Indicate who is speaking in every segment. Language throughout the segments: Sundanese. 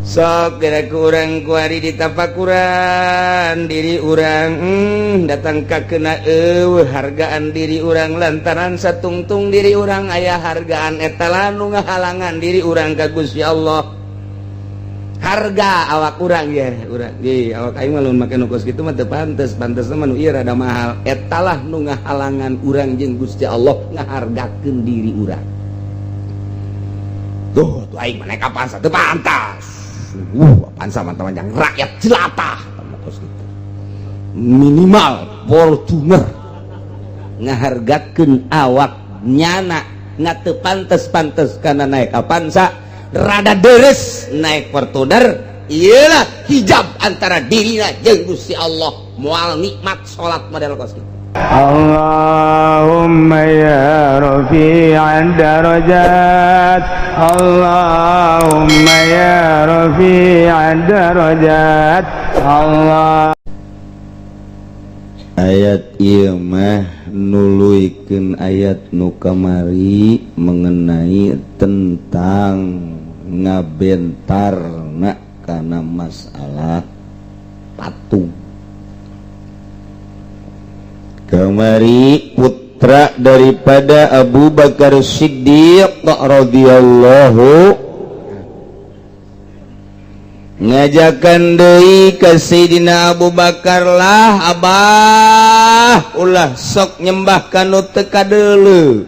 Speaker 1: Sok kira kurang kuari ditapakuran diri urang, datang ka kena eueuh hargaan diri urang lantaran satungtung diri urang aya hargaan eta nu ngahalangan diri urang ka Gusti Allah. Harga awak urang ya, urang ye awak aing mah lamun make nu kos kitu mah teu pantes, pantes mah nu ieu rada mahal. Eta lah nu ngahalangan urang jeung Gusti Allah ngahargakeun diri urang. Tuh, tuh aing mah naik Avanza teu pantas. Avanza mah yang rakyat jelata kos gitu. Minimal Fortuner. Ngahargakeun awak nyana nggak teu pantes-pantes karena naik Avanza, rada deres naik Fortuner. Iyalah hijab antara dirina jeung Gusti Allah, moal nikmat salat model kos kitu.
Speaker 2: اللهم يا رفيع الدرجات، اللهم يا رفيع الدرجات، الله.
Speaker 1: Ayat ieu mah nuluykeun ayat nu kamari mengenai tentang ngabentarna kana masalah patung. Kamari putra daripada Abu Bakar Siddiq radhiyallahu ngajakan deui ka Sayyidina Abu Bakar, "Lah Abah, ulah sok nyembah kanu teu kadeuleu,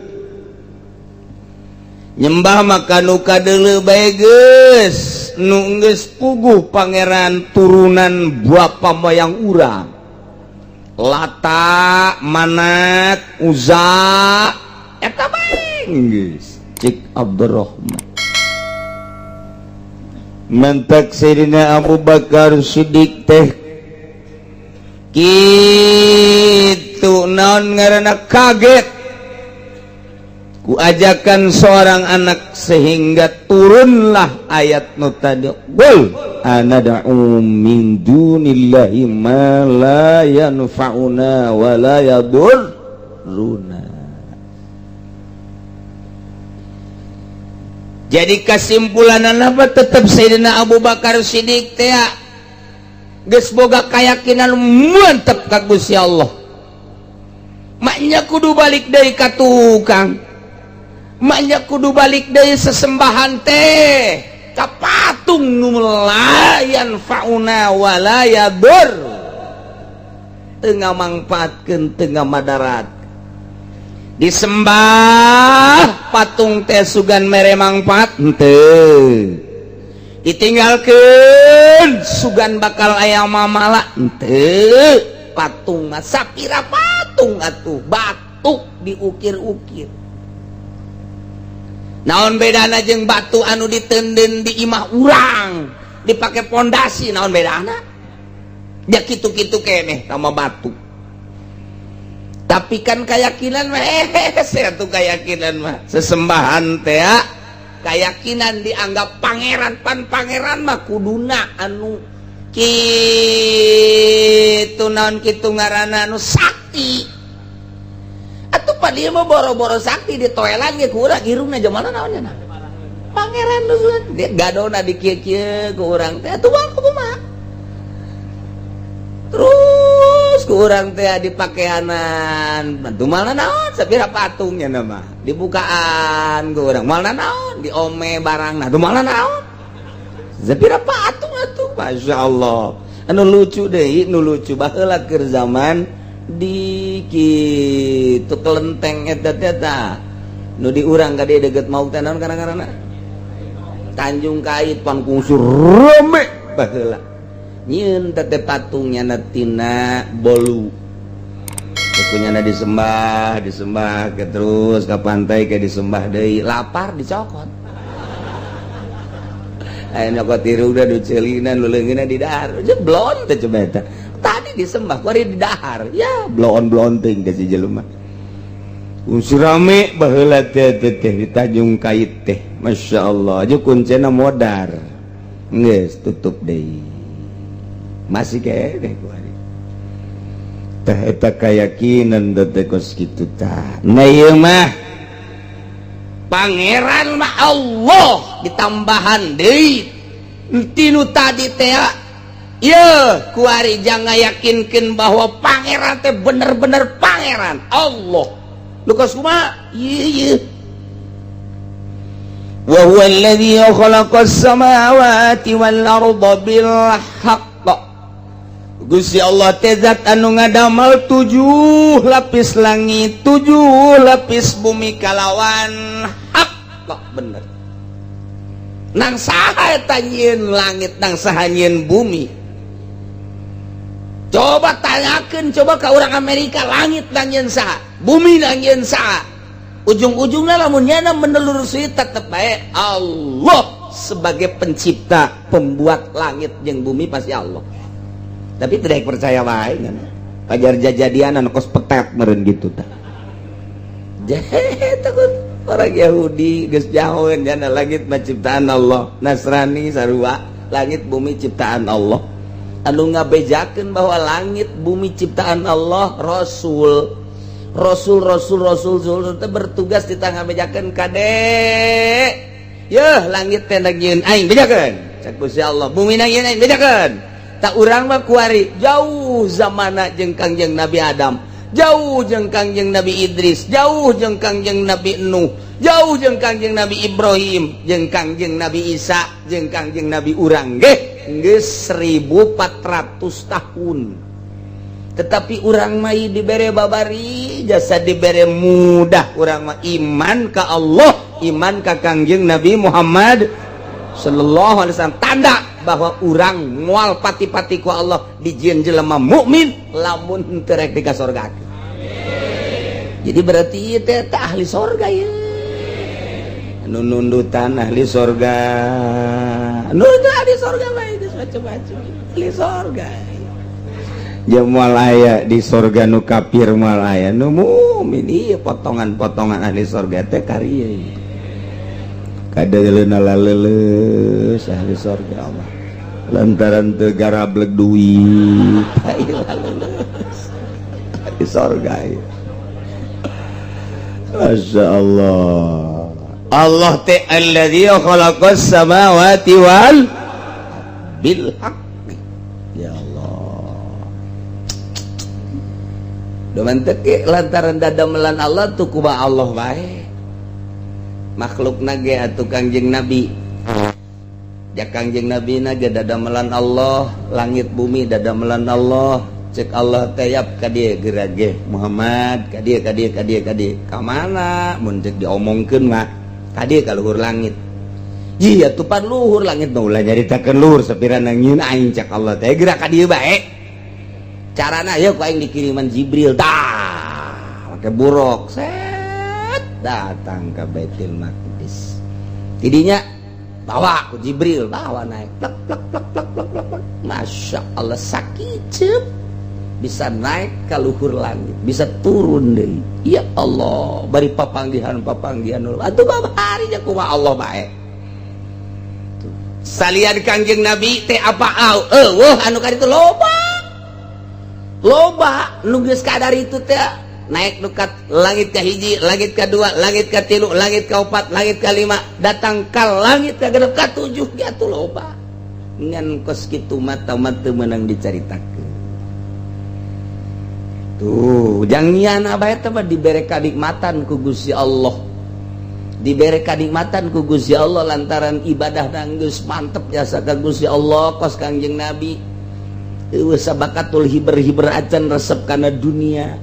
Speaker 1: nyembah maka nu kadeuleu bae geus, nu geus puguh pangeran turunan bapa moyang urang, Lata, Manat, Uza, eta bae geus," cik Abdurrahman. Mentak Sayyidina Abu Bakar Siddiq teh kitu naon ngaranna kaget ku ajakan seorang anak sehingga turunlah ayat nu tadi, "Qul anad'u min dunillahi ma la yanfa'una wa la yadurruna." Jadi kesimpulan apa? Tetap Sayyidina Abu Bakar Siddiq teh geus boga keyakinan mantep ka Gusti Allah. Maknya kudu balik deui ka tukang, maknya kudu balik deui sesembahan teh ka patung nu la yanfauna wa la yadur, teu ngamangpaatkeun, teu madarat. Disembah patung teh sugan mere mangfaat henteu, ditinggalkeun sugan bakal aya mamala henteu. Patung mah sapira patung atuh, batu diukir-ukir, naon bedana jeung batu anu ditenden di imah urang dipakai pondasi? Naon bedana? Ya kitu-kitu keneh sama batu. Tapi kan keyakinan mah saya tuh keyakinan mah sesembahan teh keyakinan dianggap pangeran. Pan pangeran mah kuduna anu kitu naon kitu ngaranna anu sakti atuh. Pan ieu mah boro-boro sakti, di toelan ge ku urang irungna jamana naonnya. Nah, pangeran dia gadona di kieu-kieu ku urang teh atuh kumaha terus ku urang teh dipakeanan mana naon sapira patungnya nama dibukaan ku urang mana naon diome barang nah mana naon sapira patung atuh. Masya Allah, anu lucu deh, nu lucu baheula keur zaman di kitu kelenteng eta teh tah nu di urang ka dieu deukeut mauk teh naon karena Tanjung Kait. Pan kungsu rame baheula nyieun teh patungnya na tina bolu. Punya disembah, disembah ke terus ke pantai ke disembah deui, lapar dicokot. Aya nyokot irungna du ceulinan leuleungeunna di dahar. Blon teh coba eta. Tadi disembah kuari di dahar. Ya blon-blon teuing ka si jelema. Unsur rame baheula teh teh di Tanjung Kait teh. Masya Allah, aja kuncena modar. Geus tutup deui. Masih keneh kuari. Tah eta keyakinan teh kos kitu tah. Nah, ieu mah pangeran mah Allah ditambahan deui. Tinu tadi teh ye kuari jangan yakinkan bahwa pangeran teh bener-bener pangeran Allah. Lukas kumaha? Ieu wa huwa alladzi khalaqas samawati wal arda bil haqq. Gusti Allah teh zat anu ngadamel tujuh lapis langit, tujuh lapis bumi kalawan hak, bener. Nang saha eta nyieun langit, nang saha nyieun bumi? Coba tanyakeun, coba ke orang Amerika, langit nang nyieun saha, bumi nang nyieun saha? Ujung-ujungnya lamun nyana menelusuri tetep bae Allah sebagai pencipta, pembuat langit jeung bumi, pasti Allah. Tapi tidak percaya wae kan pajar jajadian anu kos petet meureun gitu tah. Takut orang Yahudi geus jauheun jana langit mah ciptaan Allah, Nasrani sarua, langit bumi ciptaan Allah. Anu ngabejakeun bahwa langit bumi ciptaan Allah Rasul. Rasul, Rasul, Rasul, Rasul teh bertugas di tangga bejakeun kade. Yeuh, langit teh nyieun aing, bejakeun. Cek Gusti Allah, bumi nyieun aing, bejakeun. Tak urang mah kuari jauh zamana jeung Kangjeng Nabi Adam, jauh jeung Kangjeng Nabi Idris, jauh jeung Kangjeng Nabi Nuh, jauh jeung Kangjeng Nabi Ibrahim, jeung Kangjeng Nabi Isa, jeung Kangjeng Nabi urang ge geus 1400 tahun. Tetapi urang mah dibere babari jasa, dibere mudah. Urang mah iman ka Allah, iman ka Kangjeng Nabi Muhammad sallallahu alaihi wasallam, tanda bahwa urang mual pati-pati ku Allah dijieun jelema mukmin lamun teu rek dikasorgakeun. Jadi berarti ieu teh ahli sorga ya, anu nundutan ahli sorga, anu ahli sorga mah geus macam-macam ahli sorga. Ya moal aya di sorga nu kafir, moal aya nu mukmin. Ieu potongan-potongan ahli sorga teh karieu kadaleuna laleuleus ahli sorga Allah lantaran teu garableg duit laleuleus ahli sorga ieu. Masya Allah, Allah teh alladzi khalaqas samawati wal bil haqq. Ya Allah. Doman teh lantaran dadamelan Allah tuh kumaha Allah bae makhluk nage atuh. Kangjeng Nabi ya, Kangjeng Nabi nage dadamelan Allah, langit bumi dadamelan Allah. Cek Allah tayap ka dieu, gerage Muhammad, ka dieu, ka dieu, ka dieu, ka dieu. Ka mana? Mun cek diomongkeun mah ka dieu, ka luhur langit. Iya tuh pan luhur langit mah ulah nyaritakeun luhur, sapira nyieun aing. Cek Allah teh gerak ka dieu bae. Carana ya ku aing dikiriman Jibril tah make buruk set datang ke Baitul Maqdis. Tidinya bawa ku Jibril, bawa naik plek plek plek plek plek plek plek. Masya Allah, sakit bisa naik ke luhur langit, bisa turun deh. Ya Allah, bari papanggihan papanggihan atuh babari kumaha Allah bae. Salian Kangjeng Nabi teh apa au eueuh anu ka ditu? Loba, loba nu geus kadar itu teh naik nukat langit ke hiji, langit ke dua, langit ke tilu, langit ke opat, langit ke lima, datang ke langit ke genep, ke tujuh gitu. Loba ngan kos kitu mata mata menang dicaritakeun tuh. Jangan abah eta mah dibere kanikmatan ku Gusti Allah, dibere kanikmatan ku Gusti Allah lantaran ibadah geus mantep jasa ka Gusti Allah kos Kangjeng Nabi. Eueuh sabakatul hiber-hiber acan resep kana dunia,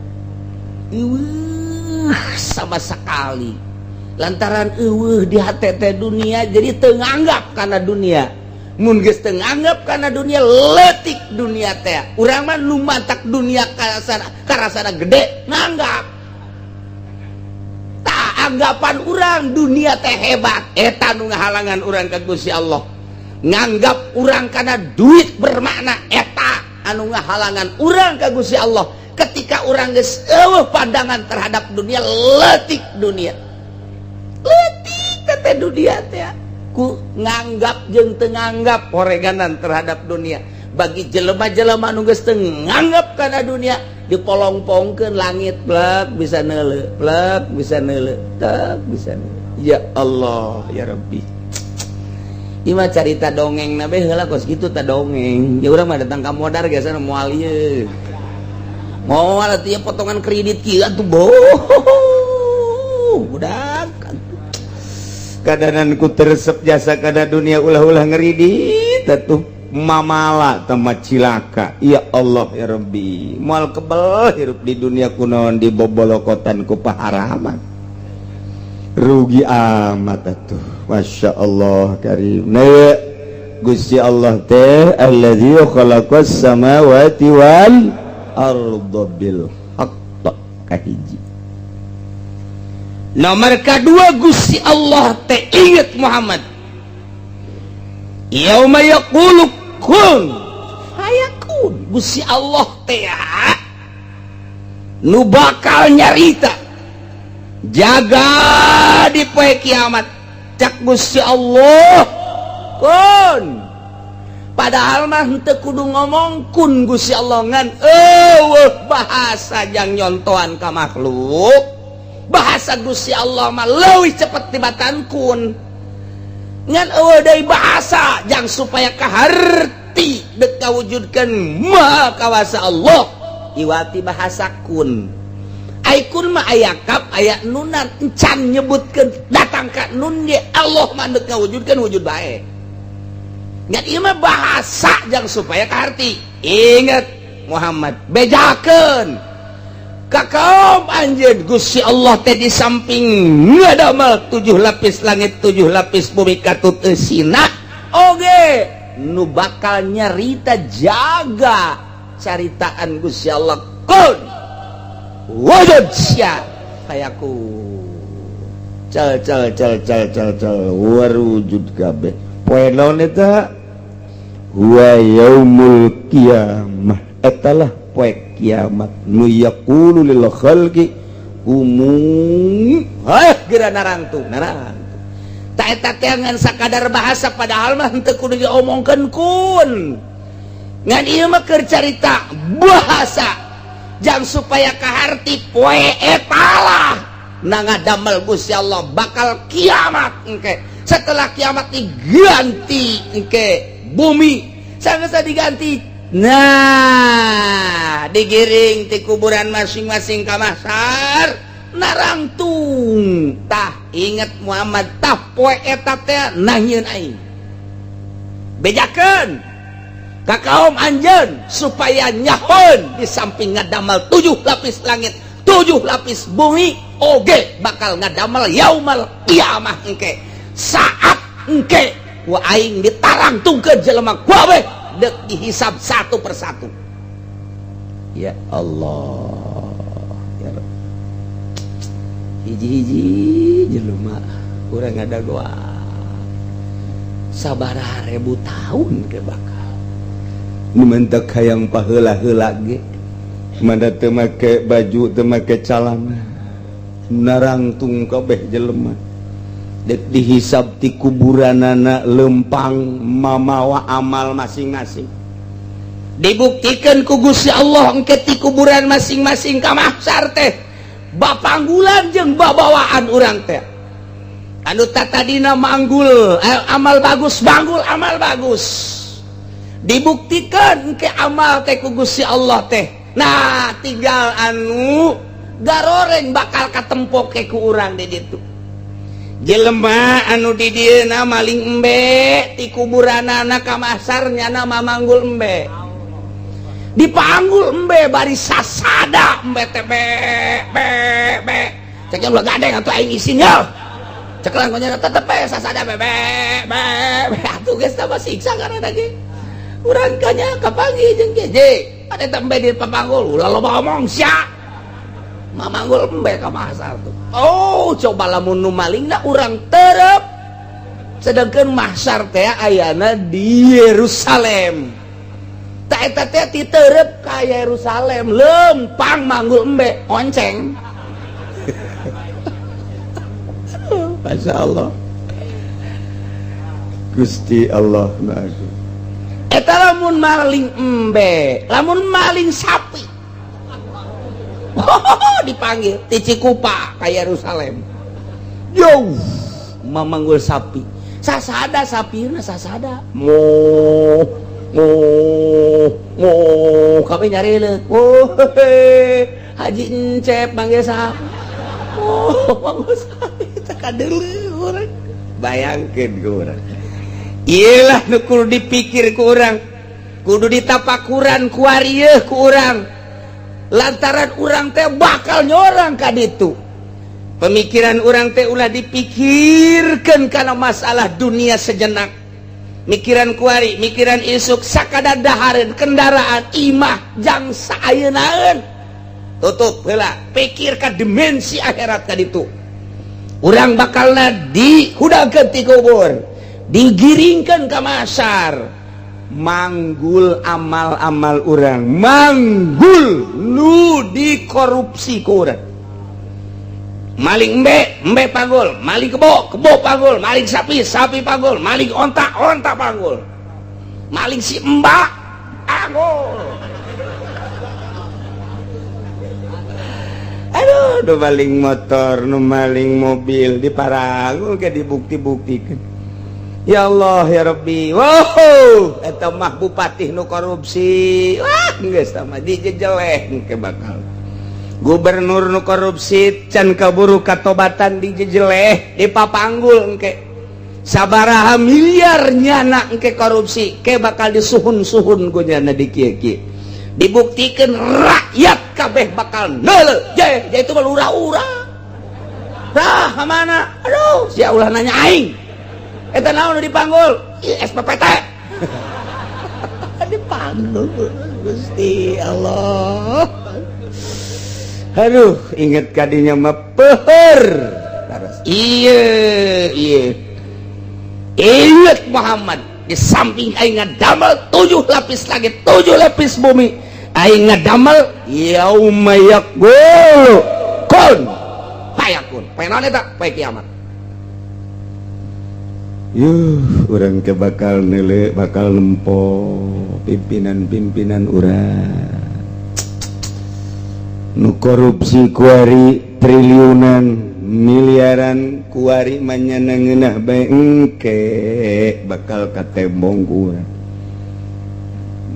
Speaker 1: eueuh sama sekali. Lantaran eueuh di HTT dunia, jadi teu nganggap kana dunia. Mun geus teu nganggap kana dunia, leutik dunia teh. Urang mah nu matak dunia karasana karasana gede, nganggap tak anggapan urang dunia teh hebat, eta nu ngahalangan urang ka Gusti Allah. Nganggap urang kana duit bermakna, eta anu ngahalangan urang ka Gusti Allah. Ketika urang geus eueuh pandangan terhadap dunia, leutik dunia, leutik teh dunia teh. Ku nganggap jeung teu nganggap horeganan terhadap dunia. Bagi jelema-jelema nu geus teu nganggap kana dunia, dipolong-pongkeun langit plek bisa neuleu, plek bisa neuleu, tek bisa neuleu. Ya Allah, ya Rabbi. Ieu mah carita dongeng na be heula kos kitu ta dongeng. Ya urang mah datang ka modar biasana moal ieu. Moal atuh ieu potongan kredit kieu atuh boh. Budak. Kadanan ku teresep jasa kada dunia ulah-ulah ngeridit atuh mamala tamat cilaka. Ya Allah ya Rabbi, moal kebel hirup di dunia kunaon dibobolokotan ku paharaman. Rugi amat atuh. Masya Allah karim. Nah, Gusti Allah teh allazi khalaqas samawati wal arda bil haqq kahiji. Nomor kedua Gusti Allah teh inget Muhammad. Yauma yaqulu kun fayakun. Gusti Allah teh nu bakal nyarita jaga di poe kiamat. Cak Gusti Allah kun. Padahal mah henteu kudu ngomong kun Gusti Allah ngan eueuh bahasa jang nyontohan ka makhluk. Bahasa Gusti Allah mah leuwih cepet tibatan kun. Ngan eueuh deui bahasa jang supaya kaharti dek kawujudkeun maha kawasa Allah iwati bahasa kun. Ai kun mah aya kaf aya nunan encan nyebutkeun datang ka nun ge Allah mah dek ngawujudkeun wujud bae. Ngan ieu mah bahasa jang supaya kaharti. Ingat Muhammad bejakeun ka kaum anjeun Gusti Allah teh di samping ngadamel 7 lapis langit 7 lapis bumi katut eusina oge nu bakal nyarita jaga caritaan Gusti Allah kun wujud sia kayaku cal cal cal cal cal cal warujud kabeh poe naon eta huwa yaumul qiyamah etalah poe kiamat nu yaqulu lil khalqi kumu heh geura narangtung narangtung ta eta teh ngan sakadar bahasa padahal mah henteu kudu diomongkeun kun ngan ieu mah keur carita bahasa jang supaya kaharti poe etalah na ngadamel Gusti Allah bakal kiamat engke setelah kiamat diganti engke bumi sanggeus diganti. Nah, digiring di kuburan masing-masing ka mahsyar narangtung. Tah inget Muhammad tah poe eta teh nangieun aing. Bejakeun ka kaum anjeun supaya nyahoeun di samping ngadamel 7 lapis langit, 7 lapis bumi oge bakal ngadamel yaumal qiyamah engke. Saat engke ku aing ditarangtungkeun jelema kabeh dek dihisab satu persatu. Ya Allah ya Rabb. Hiji-hiji jelema urang ada goa sabaraha ribu tahun ke bakal nu mentek hayang paheula-heula ge mana teu make baju teu make calana narangtung kabeh jelema dek dihisab ti kuburanana lempang mamawa amal masing-masing dibuktikan ku Gusti Allah engke ti kuburan masing-masing ka mahsyar teh bapanggulan jeung babawaan urang teh anu tatadina manggul amal bagus banggul amal bagus dibuktikan ke amal teh ku Gusti Allah teh. Nah tinggal anu garoreng bakal katempo ke ku urang di ditu jelema anu di dieuna maling embe ti kuburanana ka mahsyar nyana mamanggul embe dipanggul embe bari sasada embe teh be be be cek ulah gandeng atuh aing isin ya cek lah nya tetep be sasada be be be atuh geus tambah siksa karena ge urang kanya kapanggih jeung geje ada embe di papanggul ulah loba omong sia mamanggul embe ka mahsyar tuh. Oh coba lamun nu malingna urang terep sedangkan mahsyar teh ayana di Yerusalem ta eta teh titerep ka Yerusalem lempang manggul embe onceng. Masya Allah Gusti Allah eta lamun maling embe lamun maling sapi dipanggil ti Cikupa ka Yerusalem jauh memanggul sapi Sasada sapirna sasada. Mo mo mo kabeh nyarileuk. Oh, Haji Encep manggil saha? Oh, manggil saha? Teh kadeuleu urang. Bayangkeun ku urang. Ieu lah nu kudu dipikir ku urang. Kudu ditapakuran kuari yeuh ku urang. Lantaran urang teh bakal nyorang ka ditu. Pemikiran urang teh ulah dipikirkan karena masalah dunia sejenak. Mikiran kuari, mikiran isuk, sakadar dahareun, kendaraan, imah, jang saayeunaeun. Tutup heula, pikir ka dimensi akhirat ka ditu. Urang bakalna dihudangkeun ti kubur, digiringkeun ka masar. Manggul amal-amal urang, manggul nu dikorupsi ku urang. Maling embe, embe panggul, maling kebo, kebo panggul, maling sapi, sapi panggul, maling onta, onta panggul, maling si mbak panggul. Aduh, nu maling motor, nu maling mobil diparanggul ke dibukti-buktikan. Ya Allah ya Rabbi. Wow, eta mah bupati nu korupsi. Wah, geus tah mah dijejeleh ke bakal. Gubernur nu korupsi can kaburu katobatan dijejeleh dipapanggul engke. Sabaraha miliar nyana engke korupsi ke bakal disuhun-suhun ku nyana di kieu-kieu. Dibuktikan rakyat kabeh bakal neuleuh. Je, je itu mah lurah-urah. Dah mana? Aduh, sia ulah nanya aing. Eta naon nu dipanggul? Ih, SPPT. Dipanggul Gusti Allah. Aduh, inget kadinya mah peuheur. Iya, iya. Ingat Muhammad, di samping aing ngadamel 7 lapis langit, 7 lapis bumi, aing ngadamel yauma yaqulu kun fayakun. Poe naon eta? Poe kiamat. Yuh, urang ke bakal neuleuh, bakal nempo pimpinan-pimpinan urang. Nu korupsi kuari triliunan, miliaran kuari manyana ngeunah bae engke bakal katembong ku urang.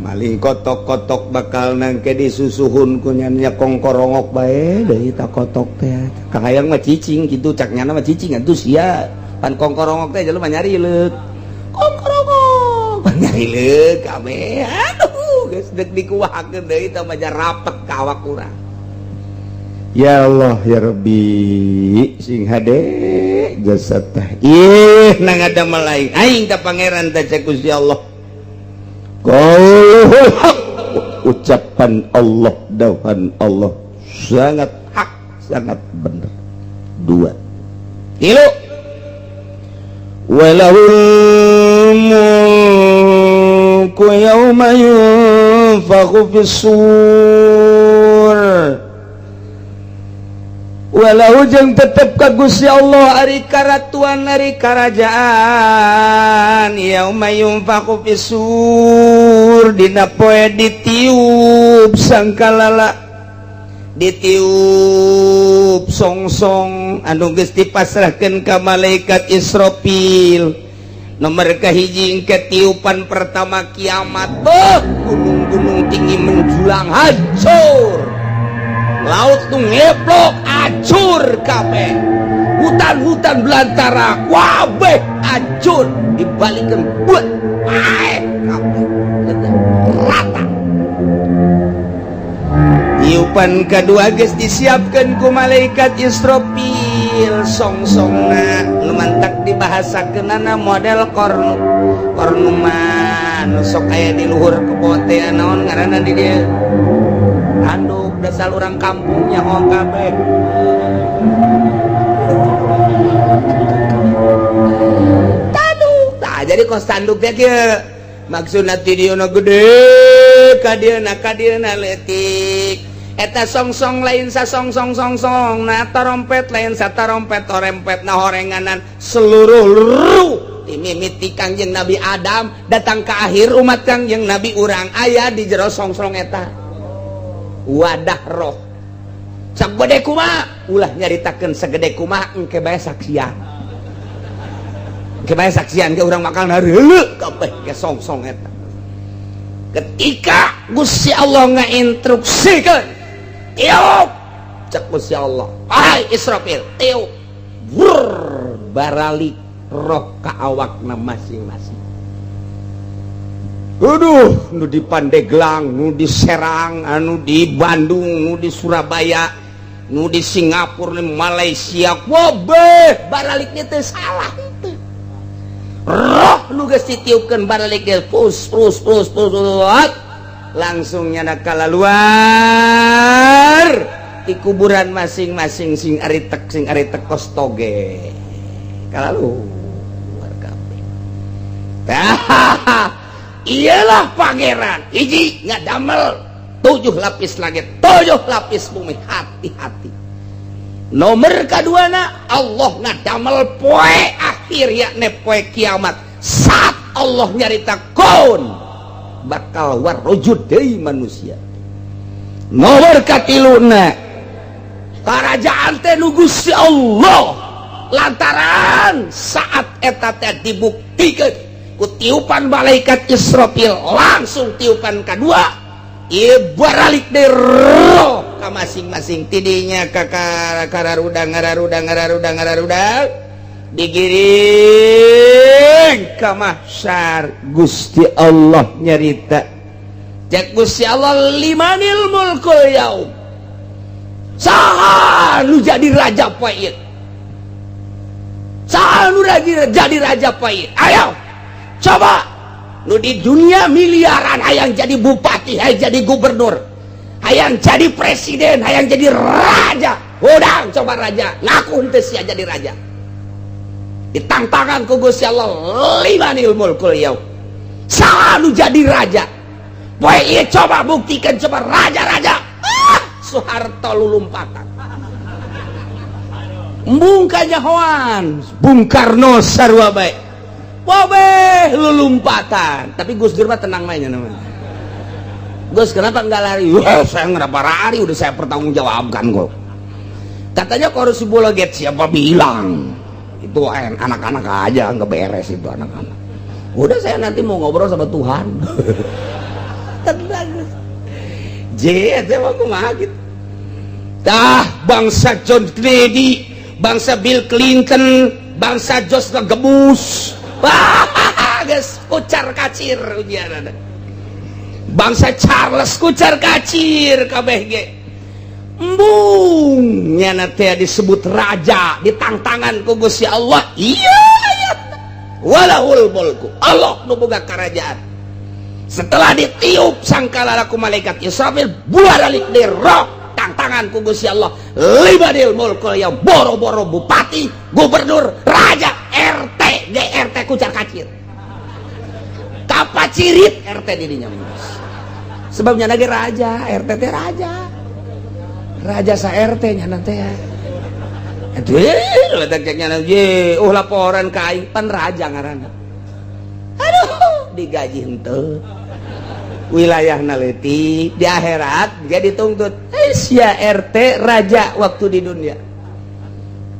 Speaker 1: Maling kotok-kotok bakal nangke disusuhun ku nya kongkorongok bae deui ta kotok teh. Kahayang mah cicing kitu cak nyana mah cicing atuh sia. Pan kongkorongok teh jelema nyarileuk. Kongkorongok pan nyarileuk kabeh. Aduh, geus deuk dikuahakeun deui tah mah rapet ka awak urang. Ya Allah ya Rabbi, sing hade jasad teh. Ih, nang ada malaing aing ta pangeran teh cek Gusti Allah. Qaulul haq, ucapan Allah, dawuhan Allah sangat hak, sangat benar. 2. 3. Walahul mulku yauma yunfakhu fis-sur. Walau jeung tetep ka Gusti Allah ari karatuan ari karajaan yauma yunfakhu fis-sur dina poe ditiup sangkalala ditiup songsong anu geus dipasrahkeun ka malaikat Israfil nomor kahiji engke tiupan pertama kiamat beuh gunung-gunung tinggi menjulang hancur, laut tuh ngeplok acur kabeh, hutan-hutan belantara kabeh acur dibalikeun buat paeh kabeh rata. Tiupan kedua geus disiapkeun ku malaikat Israfil songsongna nu mantak dibahasakeunana model kornu. Kornu mah nu sok aya di luhur kebo teh naon ngaranna di dieu? Tanduk dasar urang kampungnya ho kabeh. Tanduk. Tah jadi kos tanduk teh kieu. Maksudna ti dieu na gede ka dieu na ka dieu na leutik. Eta songsong lain sa songsong songsong na tarompet lain sa tarompet torempet na horenganan seluruh ruh dimimiti Kangjeng Nabi Adam datang ke akhir umat Kangjeng Nabi urang aya di jero songsong eta wadah roh sagede kumaha ulah nyaritakeun segede kumaha engke bae saksian. Kebaya saksian ke urang bakal nareuleuh kabeh ge song-song eta. Ketika Gusti Allah ngainstruksikeun, tiup cek Gusti Allah, "Hai Israfil, tiup." Brrr, baralik roh ka awakna masing-masing. Aduh, nu di Pandeglang, nu di Serang, anu di Bandung, nu di Surabaya, nu di Singapura, di Malaysia, wobeh baraliknya teh salah itu. Roh nu geus ditiupkeun baralik ge pus pus pus pus, langsung nyana kalaluar di kuburan masing-masing, sing aritek kos toge kalaluar kabeh. Tah, iyalah pangeran hiji ngadamel 7 lapis langit, 7 lapis bumi, hati-hati. Nomor kaduana Allah ngadamel poe akhir, yakni poe kiamat. Saat Allah nyarita kaun bakal warujud deui manusia. Nomor katiluna karajaan teh nu Gusti Allah, lantaran saat eta teh dibuktikan ku tiupan malaikat Israfil, langsung tiupan kedua ieu baralik deui roh ka masing-masing tidinya ka kararudang ngararudang ngararudang ngararudang digiring ka mahsyar. Gusti Allah nyarita, cek Gusti Allah, limanil mulkul yaum, saha nu jadi raja poe ieu, saha nu jadi raja poe ieu? Ayo coba nu di dunia miliaran hayang jadi bupati, hayang jadi gubernur, hayang jadi presiden, hayang jadi raja. Udang coba raja ngaku henteu sia jadi raja. Ditantangan ku Gusti Allah, limanil mulkul yaum, saha nu jadi raja poe ieu? Coba buktikan, coba raja-raja. Ah, Soeharto lulumpatan, embung kanyahoan Bung Karno sarua bae wabeh lulumpatan. Tapi Gus Dur mah tenang mainnya namanya. Gus, kenapa nggak lari? Wah, saya nggak lari, udah saya pertanggungjawabkan kok. Katanya korupsi bola get, siapa bilang? Itu anak-anak aja nggak beres itu anak-anak. Udah, saya nanti mau ngobrol sama Tuhan. Tenang, Gus. J, saya mau kumaha gitu. Tah, bangsa John Kennedy, bangsa Bill Clinton, bangsa George Gebus. Wah, geus kucar kacir ujian. Bangsa Charles kucar kacir kabeh ge. Embung nyana teh disebut raja, ditangtangan ku Gusti Allah. Iya, iya. Walahul mulku. Allah nu boga kerajaan. Setelah ditiup sangkala ku malaikat Israfil, buaralik di roh tantangan ku Gusti Allah. Limanil mulkul ya, boro-boro bupati, gubernur, raja, RT, GRT kucar kacir. Kapacirit RT dirinya. Sebabnya lagi raja, RT teh raja. Raja sa RT nya nanti ya. Aduh, ye, oh laporan ka aing pan raja ngaranna. Aduh, digaji henteu. Wilayahna leutik, di akhirat dia dituntut. Eh, sia RT raja waktu di dunia.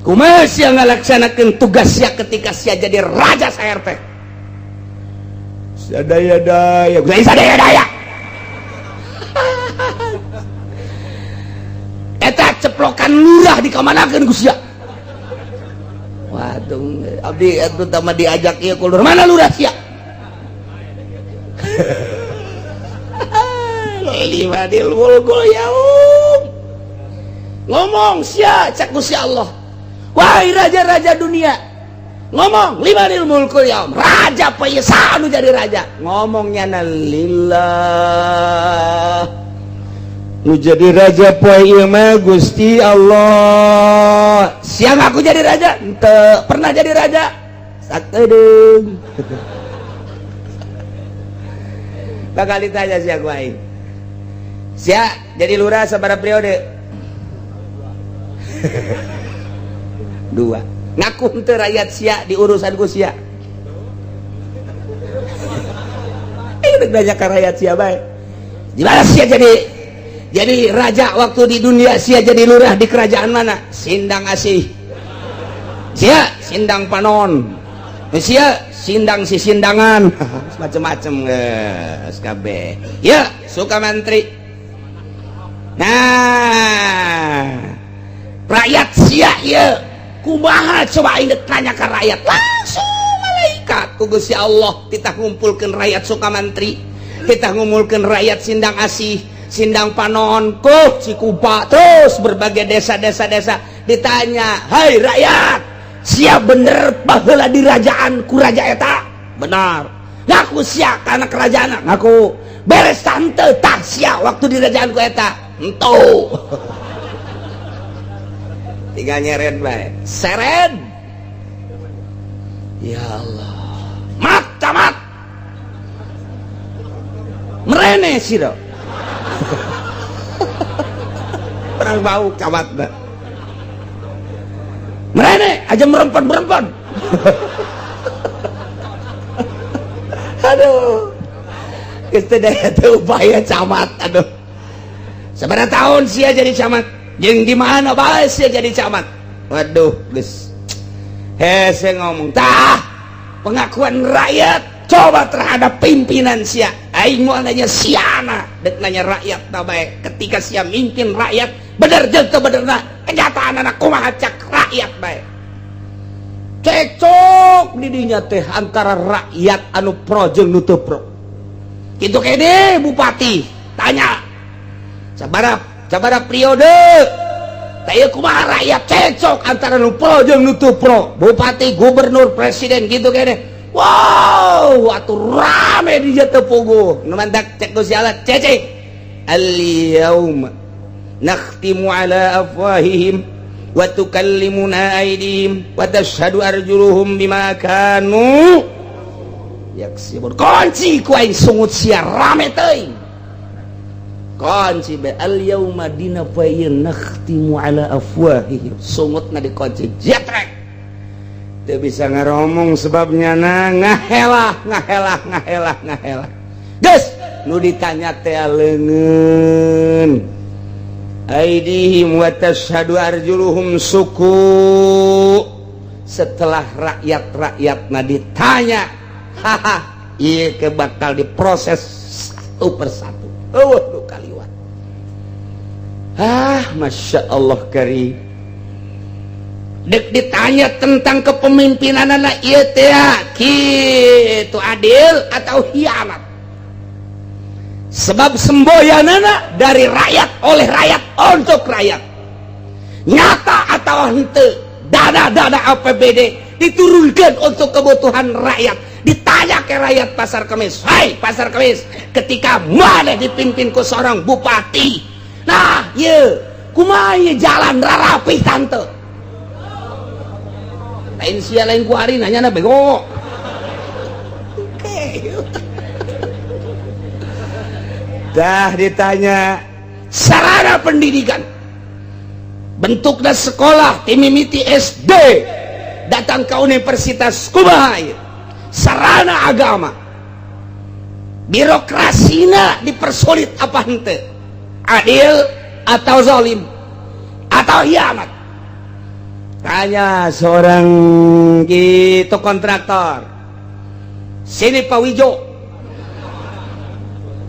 Speaker 1: Kumaha sia ngalaksanakeun tugas sia ketika sia jadi raja sa RT? Sadaya-daya, sadaya-daya. Eta ceplokan lurah dikamanakeun ku sia? Waduh, abdi terutama diajak ieu ku lurah. Mana lurah sia? Limanil mulkul yaum. Ngomong sia cek Gusti Allah. Wahai raja-raja dunia, ngomong limanil mulkul yaum. Raja poe nu jadi raja. Ngomongnya na lillah. Nu jadi raja poe ieu mah Gusti Allah. Siang aku jadi raja? Henteu. Pernah jadi raja? Sakedeung. Bakal ditanya sia ku aing. Sia jadi lurah sabaraha periode? 2. Ngaku henteu rakyat sia di urusan ku sia. Ini banyak rakyat sia bae. Gimana sia jadi raja waktu di dunia? Sia jadi lurah di kerajaan mana? Sindang Asih. Sia Sindang Panon. Sia sindang si sindangan macem-macem geus kabeh. Ya, Sukamantri. Nah, rakyat sia ieu kumaha coba aing tanya ka rakyat langsung malaikat ku Gusti Allah titah ngumpulkeun rakyat Sukamantri, titah ngumpulkeun rakyat Sindang Asih, Sindang Panon, Kuh, Cikupa, terus berbagai desa-desa desa ditanya, "Hai rakyat, siap bener baheula dirajaan ku raja eta?" "Benar." "Ngaku sia kana kerajaan?" "Ngaku." "Beres tante tah sia waktu dirajaan ku eta?" "Ento." Tinggal nyeret bae. Seret. Ya Allah. Mat camat. Merene sih do. Perang bau camat dah. Merene aja merempan-merempan. Aduh. Geus teu daya teu upaya camat aduh. Sabaraha tahun sia jadi camat? Jeung di mana bae sia jadi camat? Waduh, geus. Hese ngomong, tah pengakuan rakyat coba terhadap pimpinan sia. Aing moal nanya siana, dek nanya rakyat ta bae. Ketika sia mimpin rakyat, bener jeung teu benerna kenyataan anak kumaha cak rakyat bae. Cekcok di dinya teh antara rakyat anu pro jeung nu teu pro. Kitu kene bupati tanya. Sabaraha periode tah ieu kumaha rakyat cekcok antara nu pro jeung nu teu pro. Bupati, gubernur, presiden gitu kene. Wow, atuh rame di dieu teu puguh. Nu mantak cek Gusti Allah cecek. Al yauma nakhtimu ala afwahihim wa tukallimuna aydihim wa tashhadu arjuluhum bima kanu yaksibun. Kunci ku aing sungut sia rame teuing. Kunci be al yauma dina poe ieu nakhtimu ala afwahihim. Sungutna dikunci jetrek. Teu bisa ngaromong sebabnya na ngahelah ngahelah ngahelah ngahelah. Geus nu ditanya teh leungeun. Aidihim wa tashhadu arjuluhum suku. Setelah rakyat-rakyatna ditanya, haha, ieu ke bakal diproses satu persatu. Eueuh nu kaliwat. Ah, Masya Allah karim. Dek ditanya tentang kepemimpinan anak ieu teh kitu adil atau hianat. Sebab semboyanana dari rakyat oleh rakyat untuk rakyat. Nyata atau henteu dana-dana APBD diturunkan untuk kebutuhan rakyat. Ditanya ke rakyat Pasar Kemis, "Hai Pasar Kemis, ketika mana dipimpin ku seorang bupati, nah ye kumaha ieu jalan rarapi tante?" Lain sia lain kuari nanya na bego. Oke. Dah ditanya sarana pendidikan, bentuknya sekolah timimiti SD datang ke universitas kumaha ieu? Sarana agama, birokrasina dipersulit apa henteu, adil atau zalim atau hianat. Tanya seorang gitu kontraktor, sini Pak Wijo,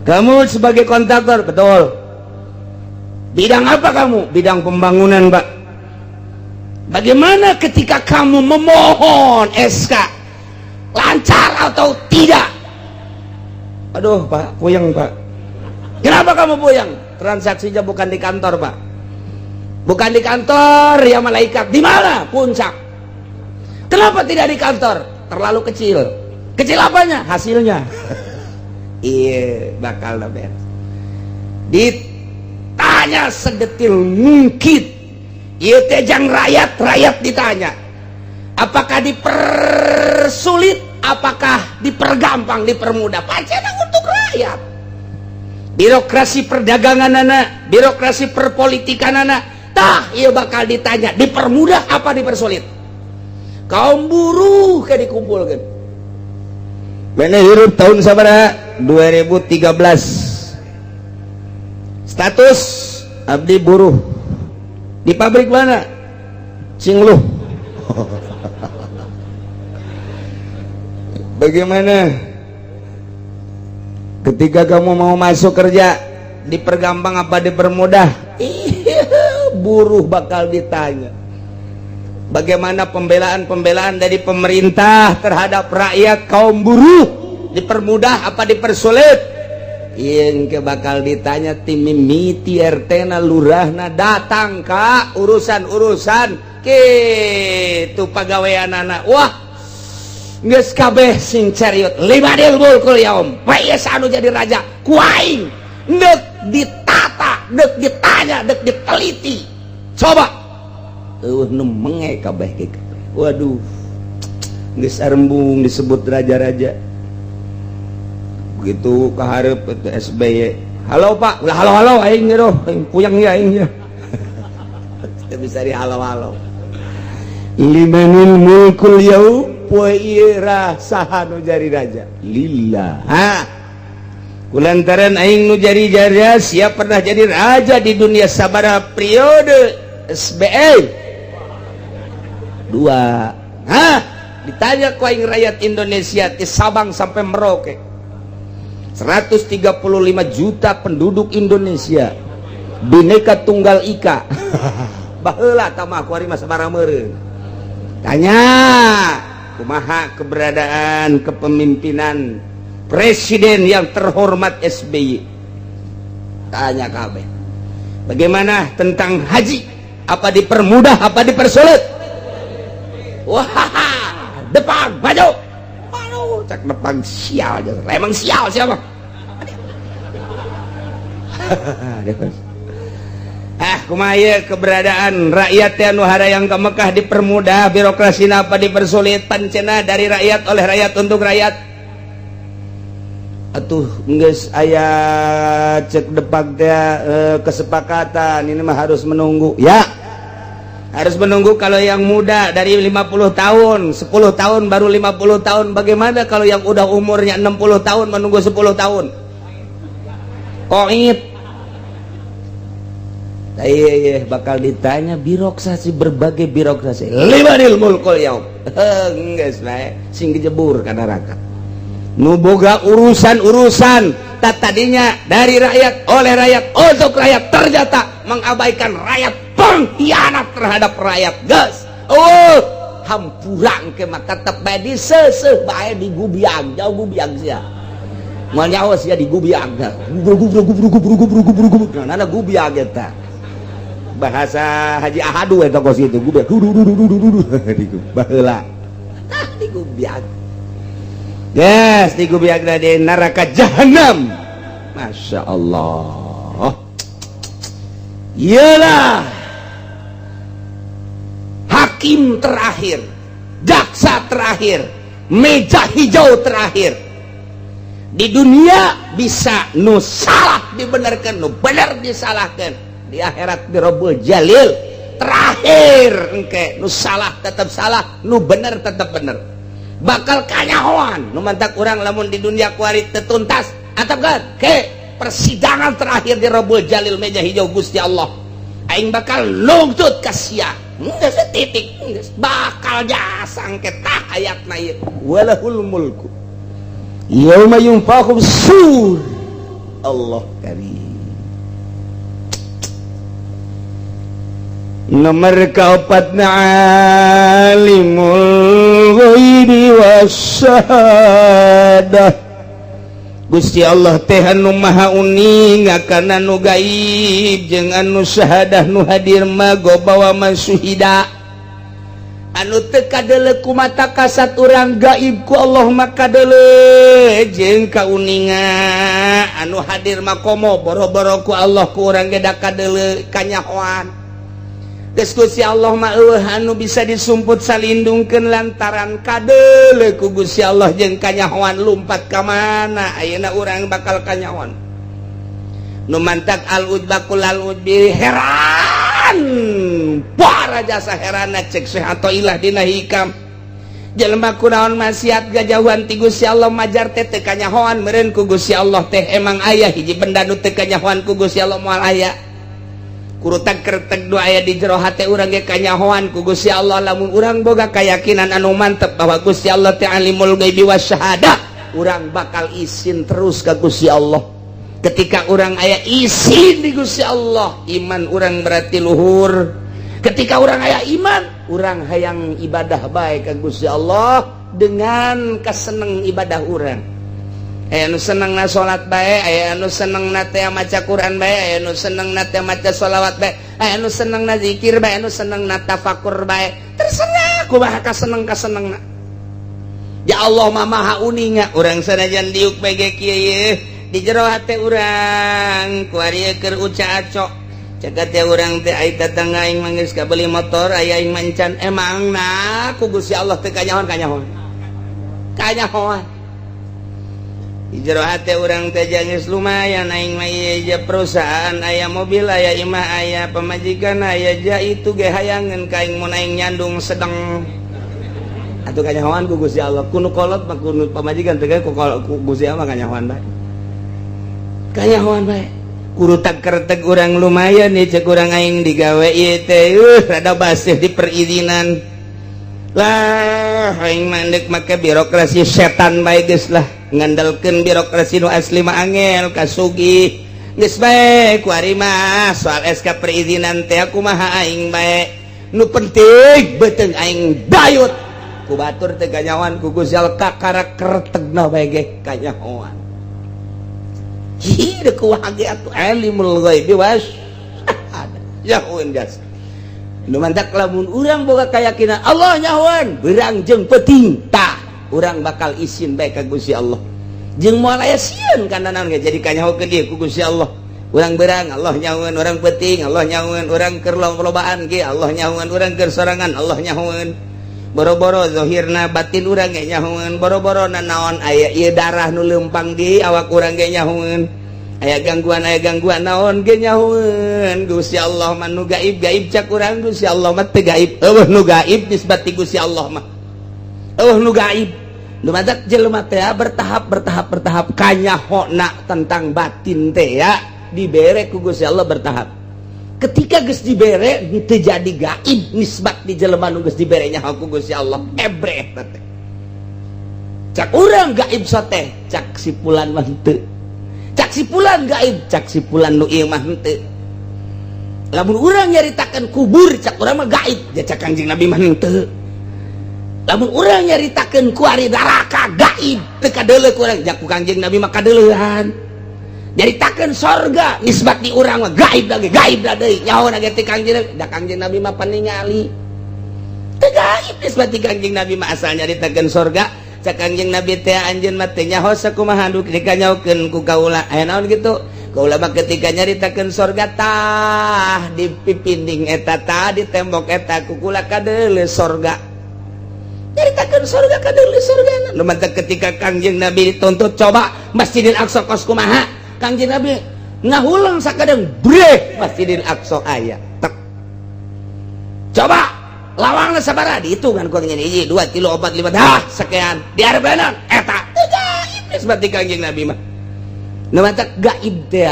Speaker 1: kamu sebagai kontraktor, betul, bidang apa kamu? Bidang pembangunan Pak. Bagaimana ketika kamu memohon SK, lancar atau tidak? Aduh Pak, puyeng Pak. Kenapa kamu puyeng? Transaksinya bukan di kantor Pak. Bukan di kantor ya malaikat. Di mana? Puncak. Kenapa tidak di kantor? Terlalu kecil. Kecil apanya? Hasilnya. Iya, bakal beres. Ditanya sedetil mungkin. Ieu teh jang rakyat, rakyat ditanya. Apakah dipersulit, apakah dipergampang, dipermudah? Pancen untuk rakyat. Birokrasi perdagangan anak, birokrasi perpolitikan anak, tah ieu bakal ditanya, dipermudah apa dipersulit? Kaum buruh ke dikumpulkan. Mana hirup tahun sabaraha? 2013. Status abdi buruh. Di pabrik mana? Cingluh. Bagaimana ketika kamu mau masuk kerja, dipergampang apa dipermudah? Buruh bakal ditanya. Bagaimana pembelaan-pembelaan dari pemerintah terhadap rakyat kaum buruh, dipermudah apa dipersulit? Yang bakal ditanya tim mimiti RT na, lurahna datang ka urusan-urusan kitu pagawean anak. Wah, geus kabeh sing cariut limanil mulkul yaum, bae anu jadi raja ku aing deuk ditata, deuk ditanya, deuk diteliti. Coba eueuh nu menge kabeh ge. Waduh, geus arembung disebut raja-raja. Begitu kaharep itu SBY, "Halo, Pak." "Ulah halo halo aing gitu, aing puyeng ya, aing ya." Teu bisa di halo halo. Limanil mulkul yaum, poe ieu saha nu jadi raja? Lillah. Ha, kulantaran aing nu jadi raja, siap pernah jadi raja di dunia sabaraha periode, SBY? Dua. Hah, ditanya ku aing rakyat Indonesia di Sabang sampai Merauke, 135 juta penduduk Indonesia, Bineka Tunggal Ika baheula tamah, kuari mah sabaraha meureun. Tanya kumaha keberadaan kepemimpinan presiden yang terhormat SBY. Tanya kabeh, bagaimana tentang haji, apa dipermudah apa dipersulit? Wah, depan maju. Aduh, cek depan sial aja, emang sial. Siapa? Ah, kumaha keberadaan rakyat anu harayang ke Mekah, dipermudah birokrasi apa dipersulit? Pancena dari rakyat, oleh rakyat, untuk rakyat. Atuh geus aya cek depak teh kesepakatan ini mah harus menunggu ya, harus menunggu. Kalau yang muda dari 50 tahun, 10 tahun baru 50 tahun. Bagaimana kalau yang udah umurnya 60 tahun menunggu 10 tahun? Koit. Iya iya bakal ditanya birokrasi, berbagai birokrasi. Limanil mulkul yaum, geus bae sing dijebur ka neraka nu boga urusan-urusan. Tak tadinya dari rakyat, oleh rakyat, untuk rakyat, ternyata mengabaikan rakyat, pengkhianat terhadap rakyat. Geus, oh, hampura ke mah tetep bae diseuseuh bae, digubiang jauh, gubiang sia, moal nyaho sia, digubiang gubrug gubrug gubrug gubrug gubrug gubrug gubrug. Nah, gubiang eta bahasa Haji Ahadu eta kos itu, gubiang du du du du du du du baheula. Tah, digubiang. Yes, digubiang di neraka jahanam. Masya Allah. Iyalah hakim terakhir, jaksa terakhir, meja hijau terakhir di dunia. Bisa nu salah dibenarkan, nu benar disalahkan. Di akhirat, di Robul Jalil terakhir engke, nu salah tetap salah, nu bener tetap bener, bakal kanyahoan. Nu mantak urang lamun di dunia kuari teu tuntas atap kan ke persidangan terakhir di Robul Jalil, meja hijau Gusti Allah, aing bakal nuntut ka sia. Geus titik, geus bakal jasa engke. Tah, ayatna ieu, walahul mulku yauma yunfakhu sur. Allah karim. Nomor keempat, alimul ghaibi wasyahadah. Gusti Allah teh anu maha uning kana anu gaib jeung anu syahadah. Nu hadir mah gobawa masyuhida, anu teu kadeuleu ku mata kasat urang gaib, ku Allah mah kadeuleu jeung kauninga. Anu hadir mah komo boro-boro ku Allah, ku urang ge da kadeuleu, kanyahoan. Gusti Allah mah eueuh anu bisa disumput salindungkeun lantaran kadeuleu ku Gusti Allah jeung kanyahoan. Lumpat ka mana ayeuna urang bakal kanyahoan? Nu mantak al ujbakul al ujbi heran, para jasa herana. Cek Syekh Athaillah dina Hikam, jelema kunaon maksiat gajauhan ti Gusti Allah, majar teh teu kanyahoan meureun ku Gusti Allah teh. Emang aya hiji benda nu teu kanyahoan ku Gusti Allah? Moal aya. Kurutak kertek doa aya di jero hate urang ge kanyahoan ku Gusti Allah. Lamun urang boga keyakinan anu mantep bahwa Gusti Allah teh alimul ghaibi wasyahadah, urang bakal isin terus ka Gusti Allah. Ketika urang aya isin di Gusti Allah, iman urang berarti luhur. Ketika urang aya iman, urang hayang ibadah baik ka Gusti Allah dengan keseneng ibadah urang. Aya nu seneng na salat bae, aya nu seneng na teh maca Quran bae, aya nu seneng na teh maca sholawat bae, aya nu seneng na zikir bae, anu seneng na tafakur bae. Terserah kumaha kaseneng kasenengna. Ya Allah mah maha uninga. Urang sanajan diuk bae ge kieu ye, di jero hate urang kuari keur uca acok. Cek teh urang teh ai tetangga aing mah geus kabeli motor, aya aing mancan. Emang na ku Gusti Allah teh kanyahoan kanyahoan. Kanyahoan. Di jero hate urang teh geus lumayan aing mah ieu je perusahaan, aya mobil, aya imah, aya pamajikan, aya ja itu ge hayangeun ka aing mun aing nyandung sedeng. Atuh kanyahoan ku Gusti Allah, ku nu kolot mah, ku nu pamajikan teh, ku ku Gusti Allah kanyahoan bae. Kanyahoan bae. Kurutak kertek urang lumayan nih, cek urang aing digawe ieu teh rada basih di perizinan lah, aing mandek make birokrasi setan bae geus lah, ngandalkeun birokrasi nu asli mah angel kasugih, geus bae kuari mah soal SK perizinan teh kumaha aing bae, nu penting beuteung aing bayut ku batur teh kanyahoan ku Gusti Allah, kakara kertegna bae ge kanyahoan. Hi deuk kumaha ge atuh, alimul ghaibi was nyahoeun gas. Nu mantak lamun urang boga keyakinan Allah nyahoan beurang jeung peuting, tah urang bakal isin bae ka Gusti Allah jeung moal aya sieun kana naon ge, jadi kanyahokeun ieu ku Gusti Allah. Urang beurang Allah nyahoeun, urang peuting Allah nyahoeun, urang keur lobaan ge Allah nyahoeun, urang keur sorangan Allah nyahoeun, boro-boro zahirna, batin urang ge nyahoeun, boro-boro naon aya ieu darah nu leumpang di awak urang ge nyahoeun, aya gangguan naon ge nyahoeun Gusti Allah mah. Nu gaib gaib cak urang, Gusti Allah mah teu gaib. Euweuh nu gaib nisbat ti Gusti Allah mah, euweuh nu gaib. Nu matak jelema teh bertahap, bertahap, bertahap kanyahona tentang batin teh ya dibere ku Gusti Allah bertahap. Ketika geus dibere, teu jadi gaib nisbat di jelema nu geus dibere nyaho ku Gusti Allah. Ebreh teh cak urang gaib sote, cak si pulan mah henteu, cak si pulan gaib, cak si pulan nu ieu mah henteu. Lamun urang nyaritakeun kubur, cak urang mah gaib ya, cak Kanjeng Nabi mah henteu. Lamun urang nyaritakeun kuari neraka gaib, teu kadeuleu ku urang, ku Kanjeng Nabi mah kadeuleuhan. Nyaritakeun sorga nisbat di urang mah gaib lagi, gaib deui, nyaho ge ti Kanjeng, da Kanjeng Nabi mah paningali, teu gaib nisbat di Kanjeng Nabi mah. Asal nyaritakeun sorga, cak Kanjeng Nabi teh anjeun mah teu nyaho sakumaha nu dikanyahokeun ku kaula. Aya naon gitu, kaula mah ketika nyaritakeun sorga, tah di pipinding eta, tah di tembok eta ku kula kadeuleu sorga. Nyaritakeun sorga, kadeuleu sorga. Nu mantak ketika Kanjeng Nabi dituntut, coba Masjidil Aqsa kos kumaha, Kangjeng Nabi ngahulang sakadeng, breh, Masjidil Aqsa aya tek. Coba lawangna sabaraha, dihitungan ku Kangjeng, hiji, dua, tilu, opat, lima, dah sekian di hareupeun eta teu gaib nisbat di Kangjeng Nabi mah. Nu matak gaib teh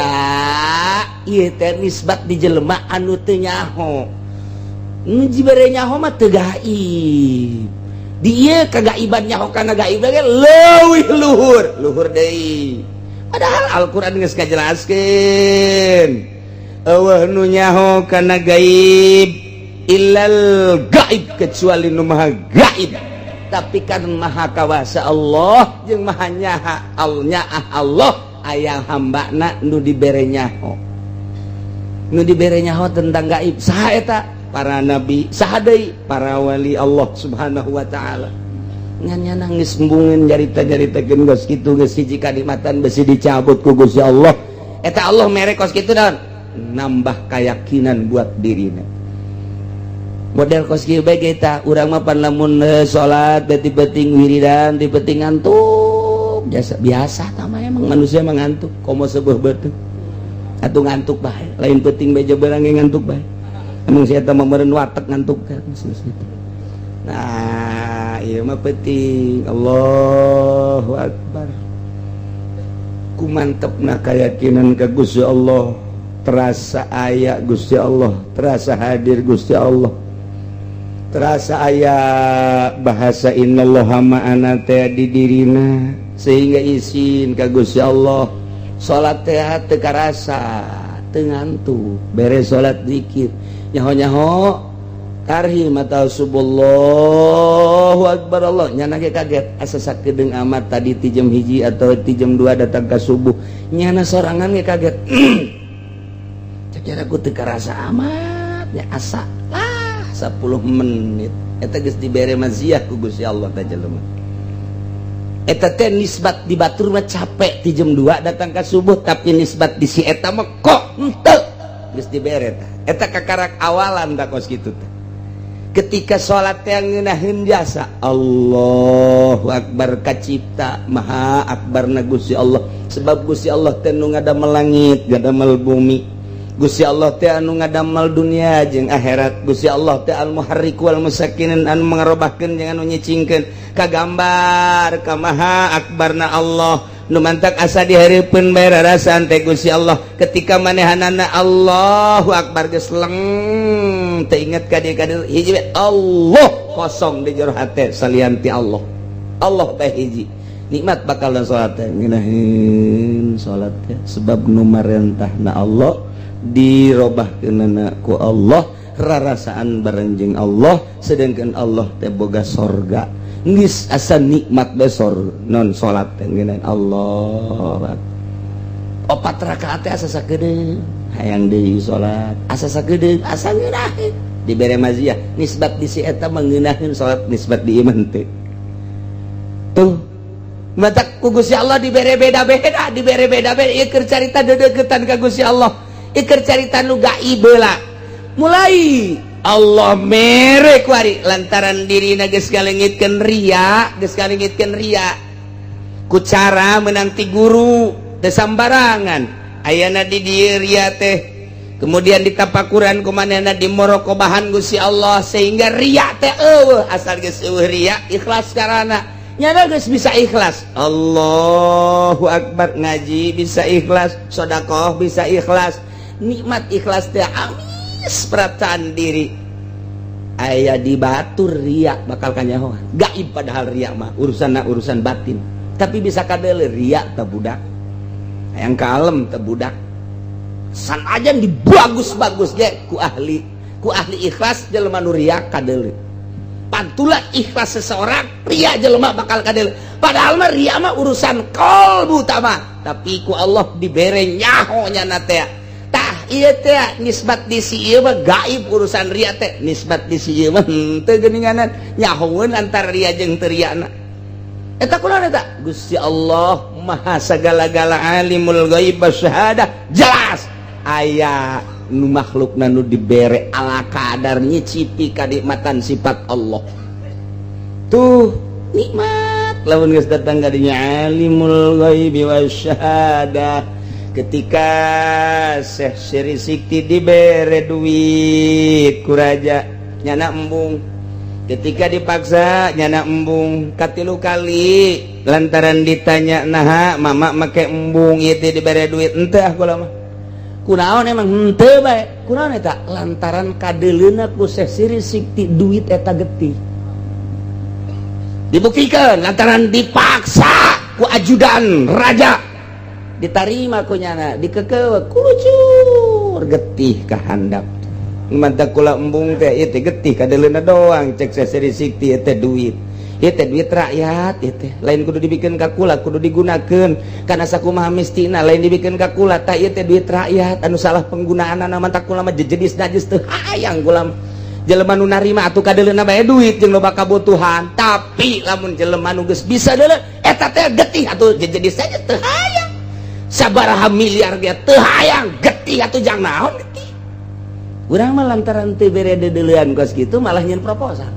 Speaker 1: ieu teh nisbat di jelema anu teu nyaho. Nu dibere nyaho mah teu gaib. Di ieu kagaiban nyaho kana gaib ge leuwih luhur, luhur deui. Padahal Al-Quran geus ngajelaskeun, euweuh nu nyaho kana gaib illal gaib, kecuali nu maha gaib. Tapi kan maha kawasa Allah jeung maha nyaha nyaah Allah, aya hambana nu dibere nyaho, nu dibere nyaho tentang gaib. Saha eta? Para nabi. Saha deui? Para wali Allah Subhanahu wa taala. Ngan nya nangis embungeun nyarita-nyaritakeun geus kitu, geus hiji kanikmatan besi dicabut ku Gusti Allah. Eta Allah mere kos kitu naon? Nambah keyakinan buat dirina. Model kos kieu bae kita urang mah pan lamun salat beti-beting wiridan, ti peuting ngantuk biasa biasa. Tah emang manusia mah ngantuk, komo sebuah beuteung atuh ngantuk bae, lain peuting beja beurang ge ngantuk bae. Emang si eta mah meureun watek ngantuk kan gitu. Nah, ieu mah peuting, Allahu akbar, ku mantepna keyakinan ka Gusti Allah.
Speaker 2: Terasa aya Gusti Allah, terasa hadir Gusti Allah, terasa aya bahasa innallaha ma'ana teh di dirina, sehingga isin ka Gusti Allah. Salat teh teu karasa, teu ngantuk. Beres salat, zikir, nyaho-nyaho tarhim atau subuh, Akbar Allah, nyana ge kaget, asa sakedeung amat tadi ti jam 1 atau ti jam 2 datang ke subuh. Nyana sorangan ge kaget, cek aku teu karasa amat ya, asa lah 10 menit. Eta geus dibere maziah ku Gusti Allah teh jelema. Eta teh nisbat di batur mah capek ti jam 2 datang ke subuh, tapi nisbat di si eta mah kok henteu, geus dibere tah. Eta kakarak awalan tak kos kitu teh. Ketika salat yang ngeunaheun jasa, Allahu Akbar, kacipta maha akbar na Gusti Allah, sebab Gusti Allah teh nu ngadamel langit, ngadamel bumi. Gusti Allah teh anu ngadamel dunia jeung akhirat. Gusti Allah teh al muharrik wal musakkinin, anu mangarobahkeun jeung anu nyicingkeun. Kagambar kamaha akbarna Allah, nu mantak asa dihareupeun bae rarasaan teh Gusti Allah. Ketika manehanana Allahu Akbar, geus leng, teu inget ka dieu ka dieu, hiji we Allah, kosong di jero hate salian ti Allah. Allah bae hiji nikmat bakal dan salat teh ngeunaheun salat teh, sebab nu marentahna Allah, dirobahkeunana ku Allah, rarasaan bareng jeung Allah. Sedangkan Allah teh boga sorga, geus asa nikmat besor non salat teh ngeunaheun Allah opat rakaat teh asa sakedeung, hayang deui salat, asa sakedeung, asa ngeunaheun, dibere maziah. Nisbat di si eta mangeunaheun salat, nisbat di iman teh tuh. Matak ku Gusti Allah dibere beda-beda, dibere beda-beda. Ieu keur carita dedeukeutan ka Gusti Allah, ieu keur carita nu gaib heula. Mulai Allah mere kuari lantaran dirina geus ngalengitkeun ria, geus ngalengitkeun ria ku cara menanti guru teu sambarangan. Ayana di dieu ria teh, kemudian ditapakuran ku manehna, dimorokobahan Gusti Allah sehingga ria teh eueuh. Asal geus eueuh ria, ikhlas karana nyana geus bisa ikhlas. Allahu Akbar, ngaji bisa ikhlas, sodakoh bisa ikhlas, nikmat ikhlas teh amis perasaan diri. Aya di batur ria bakal kanyahoan gaib, padahal ria mah urusan urusan batin, tapi bisa kadele ria teh budak hayang kalem teh budak sanajan dibagus-bagus ge ku ahli ikhlas. Jelema nu ria kadele, pantulan ikhlas seseorang, ria jelema bakal kadele, padahal mah ria mah urusan kolbu utama, tapi ku Allah dibere nyaho nyana teh. Tah, ieu teh nisbat di si ieu mah gaib urusan ria teh, nisbat di si ieu mah henteu geuninganan, nyahoeun antara ria jeung teu riana. Eta kunaon eta? Gusti Allah maha sagala-gala, alimul ghaib wasyahadah. Jelas aya nu makhlukna nu dibere ala kadar nyicipi kanikmatan sifat Allah tuh nikmat. Lamun geus datang ka dinya alimul ghaibi wasyahadah. Ketika Syekh Siri Sikti dibere duit ku raja, nyana embung. Ketika dipaksa, nyana embung. Katilu kali lantaran ditanya, "Naha mama make embung ieu teh dibere duit?" "Henteu ah kula mah." Kunaon emang? "Henteu bae." Kunaon eta? Lantaran kadeleuna ku Syekh Siri Sikti duit eta getih. Dibuktikan lantaran dipaksa ku ajudan raja, ditarima ku nyana, dikekewe, kulucur getih kahandap. "Mantap kula embung teh ieu teh getih kadeleuna doang," cek Syekh Siri Sikti, "ieu teh duit, ieu teh duit rakyat, ieu teh lain kudu dibikeun ka kula, kudu digunakeun kana sakumaha mistina, lain dibikeun ka kula. Tah, ieu teh duit rakyat anu salah penggunaanna, mantak kula mah jejenis najis teu hayang kula." Jelema nu narima atuh kadeleuna bae duit jeung loba kabutuhan, tapi lamun jelema nu geus bisa deuleu eta teh getih atuh, jejenis saja teu hayang, sabaraha miliar ge teu hayang, getih atuh. Jang naon getih? Urang mah lantaran teu bere deudeulean kos kitu, malah nyeun proposal.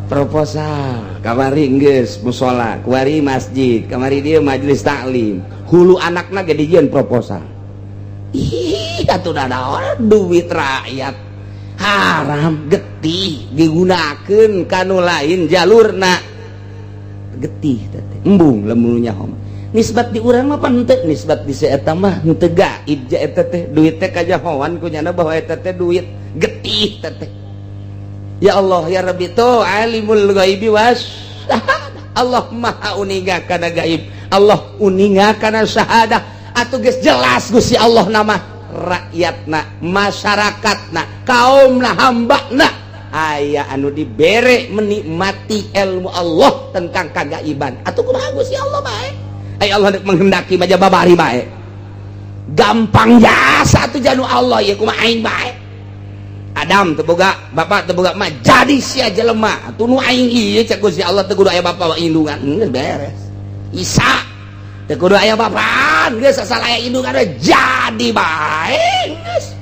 Speaker 2: Proposal kamari geus musola, kuari masjid, kamari dia majelis taklim, hulu anakna ge dijieun proposal. Ih, atuh naon, duit rakyat haram, getih digunakeun kanu lain jalurna, getih teh embung lamun nyaho. Nisbat di urang mah pan henteu, nisbat di si eta mah henteu gaib ja eta teh. Duit teh kajahoan ku nyana bahwa eta teh duit getih teh. Ya Allah ya Rabbi, tuh alimul ghaibi was Allah maha uninga kana gaib, Allah uninga kana syahadah. Atuh geus jelas Gusti Allah nama rakyatna, masyarakatna, kaumna, hambana aya anu dibere menikmati ilmu Allah tentang kagaiban. Atuh kumaha Gusti Allah bae? Ay Allah dek menghendaki baja babari bae gampang jasa atuh janu Allah ya kumaha aing bae. Adam teu boga bapak, teu boga mah, jadi sia jelema. Atuh nu aing ieu cek Gusti Allah teu kudu aya bapak indungan, geus beres. Isa teu kudu aya bapaan, geus asal aya indungan jadi bae geus.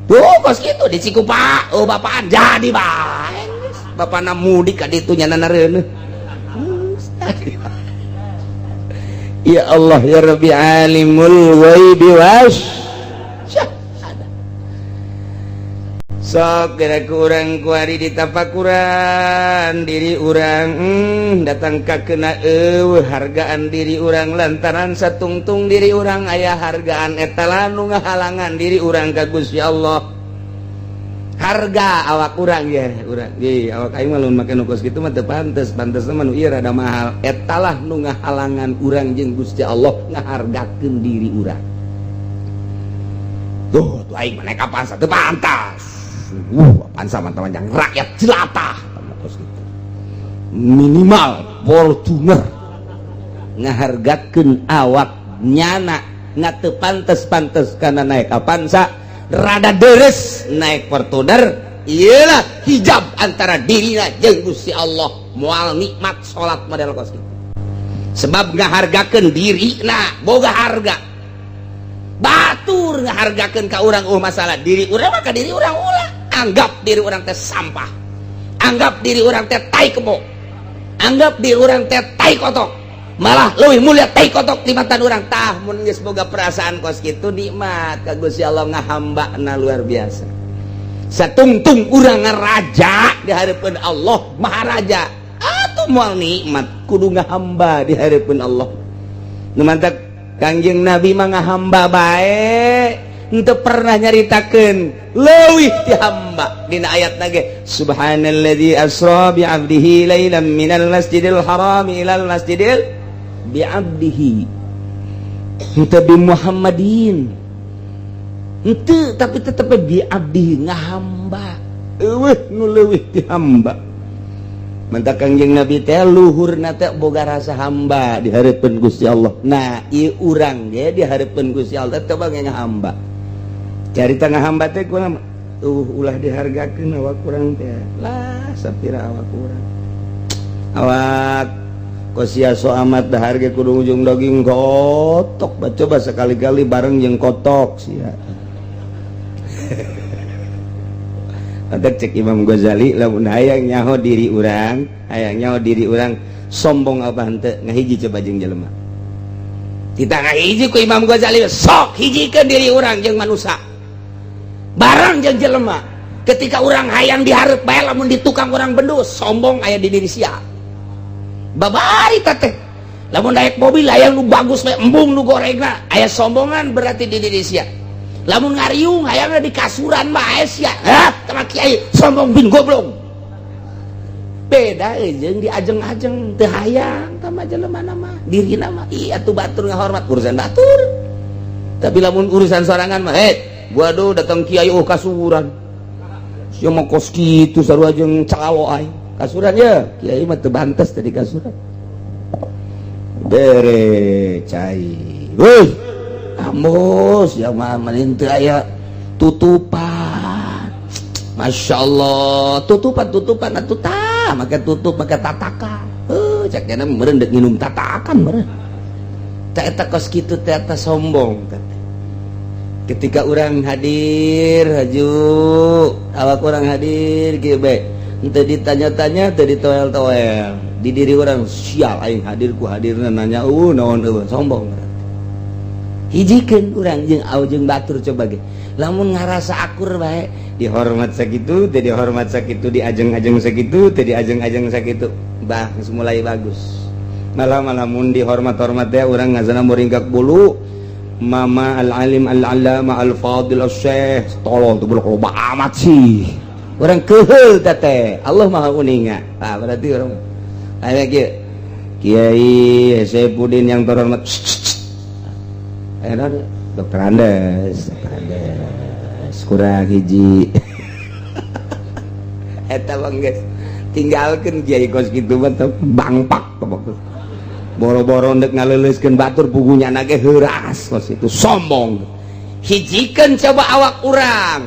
Speaker 2: Tuh kos kitu di Cikupa, oh bapaan jadi bae geus. Bapana mudik ka ditu nya reuneuh. Ya Allah ya Rabbi, alimul ghaibi was syahadah. Sok kira kurang kuari ditapakuran diri urang, datang ka kena eueuh hargaan diri urang lantaran satungtung diri urang aya hargaan eta nu ngahalangan diri urang ka Gusti Allah. Harga awak urang ya urang ye awak aing mah lamun make nu kos kitu mah teu pantes, pantesna mah nu ieu rada mahal. Etalah nu ngahalangan urang jeung Gusti Allah ngahargakeun diri urang. Tuh tuh aing mah naik Avanza teu pantas. Avanza mah yang rakyat jelata kos kitu. Minimal Fortuner. Ngahargakeun awak nyana nggak teu pantes-pantes karena naik Avanza, rada deres naik Fortuner. Iyalah hijab antara dirina jeung Gusti Allah, moal nikmat salat model kos kitu. Sebab ngahargakeun diri nah boga harga batur ngahargakeun ka urang, masalah diri urang mah ka diri urang ulah. Anggap diri urang teh sampah, anggap diri urang teh tai kebo, anggap diri urang teh tai kotok, malah leuwih mulia tai kotok tibatan urang. Tah mun geus boga perasaan kos kitu nikmat ka Gusti Allah, ngahambana luar biasa. Satungtung urang ngaraja di hareupeun Allah Maharaja atuh moal nikmat, kudu ngahamba di hareupeun Allah. Nu mantak Kangjeng Nabi mah ngahamba bae, henteu pernah nyaritakeun leuwih ti hamba. Dina ayat ge subhanalladzi asra bi 'abdihi lailan minal masjidil haram ilal masjidil bi 'abdihi, henteu bi Muhammadin henteu, tapi tetep bi 'abdihi, ngahamba. Eueuh nu leuwih ti hamba. Mantak Kangjeng Nabi teh luhurna teh boga rasa hamba di hareupeun Gusti Allah. Nah, ieu urang ge di hareupeun Gusti Allah teh coba ngahamba. Carita ngahamba teh kurang ulah dihargakeun awak urang teh. Lah sapira awak urang. Awak kosia so amat dahar ge kudu ujung daging kotok. Coba sekali-kali bareng jeung kotok sia. Mantak cek Imam Ghazali lamun hayang nyaho diri urang, hayang nyaho diri urang sombong apa henteu, ngahiji coba jeung jelema. Kita ngahiji ku Imam Ghazali, sok hijikeun diri urang jeung manusia. Barang jeung jelema. Ketika urang hayang dihareup bae lamun di tukang urang bendu, sombong aya di diri sia. Babari teh. Lamun naik mobil hayang nu bagus bae, embung nu gorengna, aya sombongan berarti di diri sia. Lamun ngariung hayangna di kasuran bae sia. Hah, sama kiai sombong bin goblok. Beda jeung diajeng-ajeng teu hayang tama jelema mah. Dirina mah iya tuh batur ngahormat urusan batur. Tapi lamun urusan sorangan mah, waduh datang kiai oh kasuran. Sia mah kos kitu sarua jeung calo aing. Kasuran ya, kiai mah teu bantes tadi kasuran. Bere cai. Woi, ambos ya mah teu aya tutupan. Masya Allah, tutupan-tutupan atuh tah, make tutup make tatakan. Heuh, cek jana meureun deuk nginum tatakan meureun. Tah eta kos kitu teh eta sombong teh. Ketika orang hadir haju awak orang hadir kieu bae, henteu ditanya-tanya, teu ditoel-toel. Di diri orang sial aing hadir ku hadirna nanya eueuh naon eueuh, sombong berarti. Hijikeun urang jeung au jeung batur coba ge. Lamun ngarasa akur bae, dihormat sakitu, teu dihormat sakitu, diajeng-ajeng sakitu, teu diajeng-ajeng sakitu. Bah, geus mulai bagus.
Speaker 1: Malah malah mun dihormat-hormat teh urang ngazana muringkak bulu. Mama al-alim al-allama al-fadil al-syekh, tolong tuh bulu loba amat sih. Urang keheul teh. Allah Maha uninga. Ah, berarti urang aya kieu. Kiai Saifuddin yang terhormat. Eh, Dokter Andes, Dokter Andes kurang hiji. Eta bang geus tinggalkeun kiai kos kitu mah bangpak. Boro-boro ndek ngaleuleuskeun batur, pugunya ge heuras kos itu sombong. Hijikeun coba awak urang.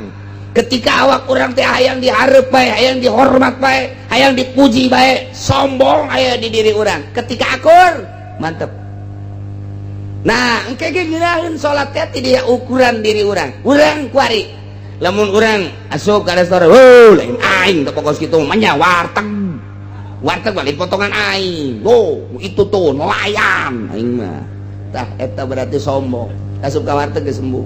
Speaker 1: Ketika awak urang teh hayang dihareup bae, hayang dihormat bae, hayang dipuji bae, sombong aya di diri urang. Ketika akur, mantep. Nah, engke ge ngeunaheun salat teh ti dia ukuran diri urang. Urang kuari lamun urang asup ka restoran, "Oh, lain aing teh pokos kitu mah nya, warteg warteg balik potongan aing. Oh, itu tuh nelayan aing mah." Tah, eta berarti sombong. Asup ka warteg geus sembuh,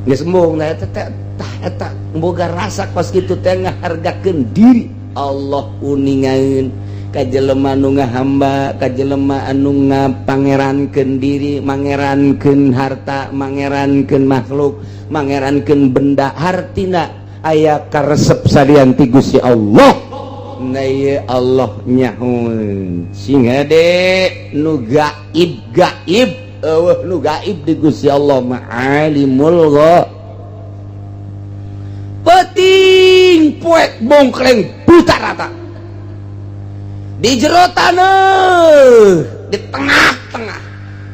Speaker 1: geus sembuh. Nah, eta teh, tah eta boga rasa kos kitu teh ngahargakeun diri. Allah uningaeun ka jelema nu ngahamba, ka jelema anu ngapangerankeun diri, mangerankeun harta, mangerankeun makhluk, mangerankeun benda. Hartina aya karesep salian ti Gusti Allah. Nah, ieu Allah nyahoeun sing hade nu gaib gaib, eueuh nu gaib di Gusti Allah mah alimul ghaib. Peuting poek bongkleng buta rata di jero taneuh, di tengah-tengah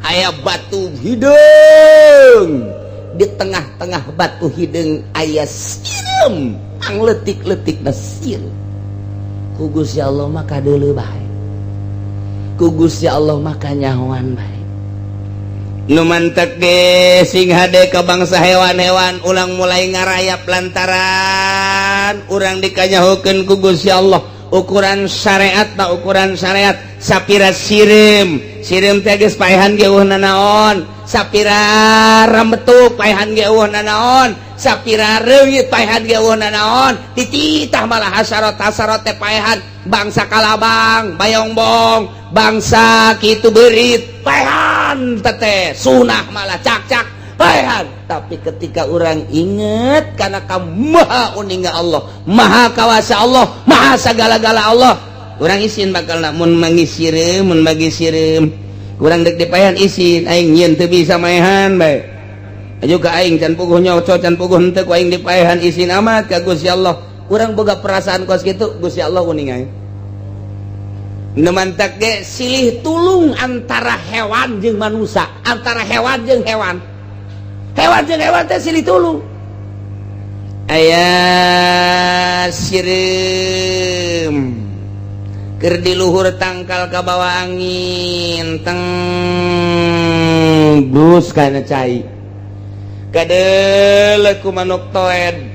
Speaker 1: aya batu hideung. Di tengah-tengah batu hideung aya sireum, pangleutik-leutik na sireum. Ku Gusti Allah mah kadeuleu bae, ku Gusti Allah mah kanyahoan bae. Nu mantek ge sing hade ka bangsa hewan-hewan, ulang mulai ngarayap lantaran urang dikanyahokeun ku Gusti Allah ukuran syariat tak ukuran syariat. Sapira sireum, sireum teh geus paehan ge eueuh nanaon, sapira rambetuk paehan ge eueuh nanaon, sapira reungit paehan ge eueuh nanaon. Tititah malah hasarot hasarot teh paehan, bangsa kalabang, bayongbong, bangsa kitu beurit paehan teteh sunah, malah cak-cak paehan. Tapi ketika orang inget karena kamu maha uninga Allah, maha kawasa Allah, maha segala-gala Allah, orang isin bakal mun mangi sireum, mun bagi sireum kurang dek dipaehan, isin aing nyieun teu bisa maehan bae juga aing can puguh nyoco, can puguh henteu ku aing dipaehan. Isin amat ka Gusti Allah. Urang boga perasaan kos kitu, Gusti Allah uninga. Nu mantak ge silih tulung antara hewan jeung manusia, antara hewan jeung hewan, hewan jeung hewan teh silih tulung. Aya sireum keur di luhur tangkal, kabawa angin teng brus kana cai, kadeuleu ku manuk toed.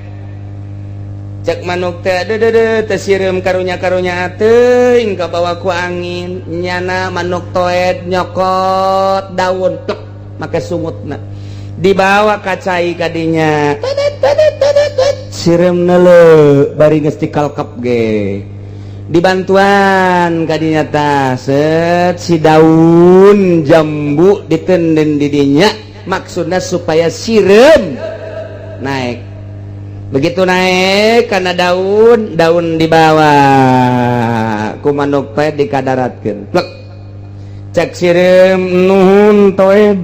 Speaker 1: Cek manuk teh, "Dede teh sireum karunya-karunya teuing kabawa ku angin." Nyana manuk toed nyokot daun tek make sungutna, dibawa ka cai kadinya. Sireum neuleu bari geus dikalkep ge dibantuan kadinya. Tah, set si daun jambu ditenden didinya, maksudnya supaya sireum naik. Begitu naik karena daun, daun dibawa ku manuk teh dikadaratkeun plek. Cek sireum, "Nuhun, toed,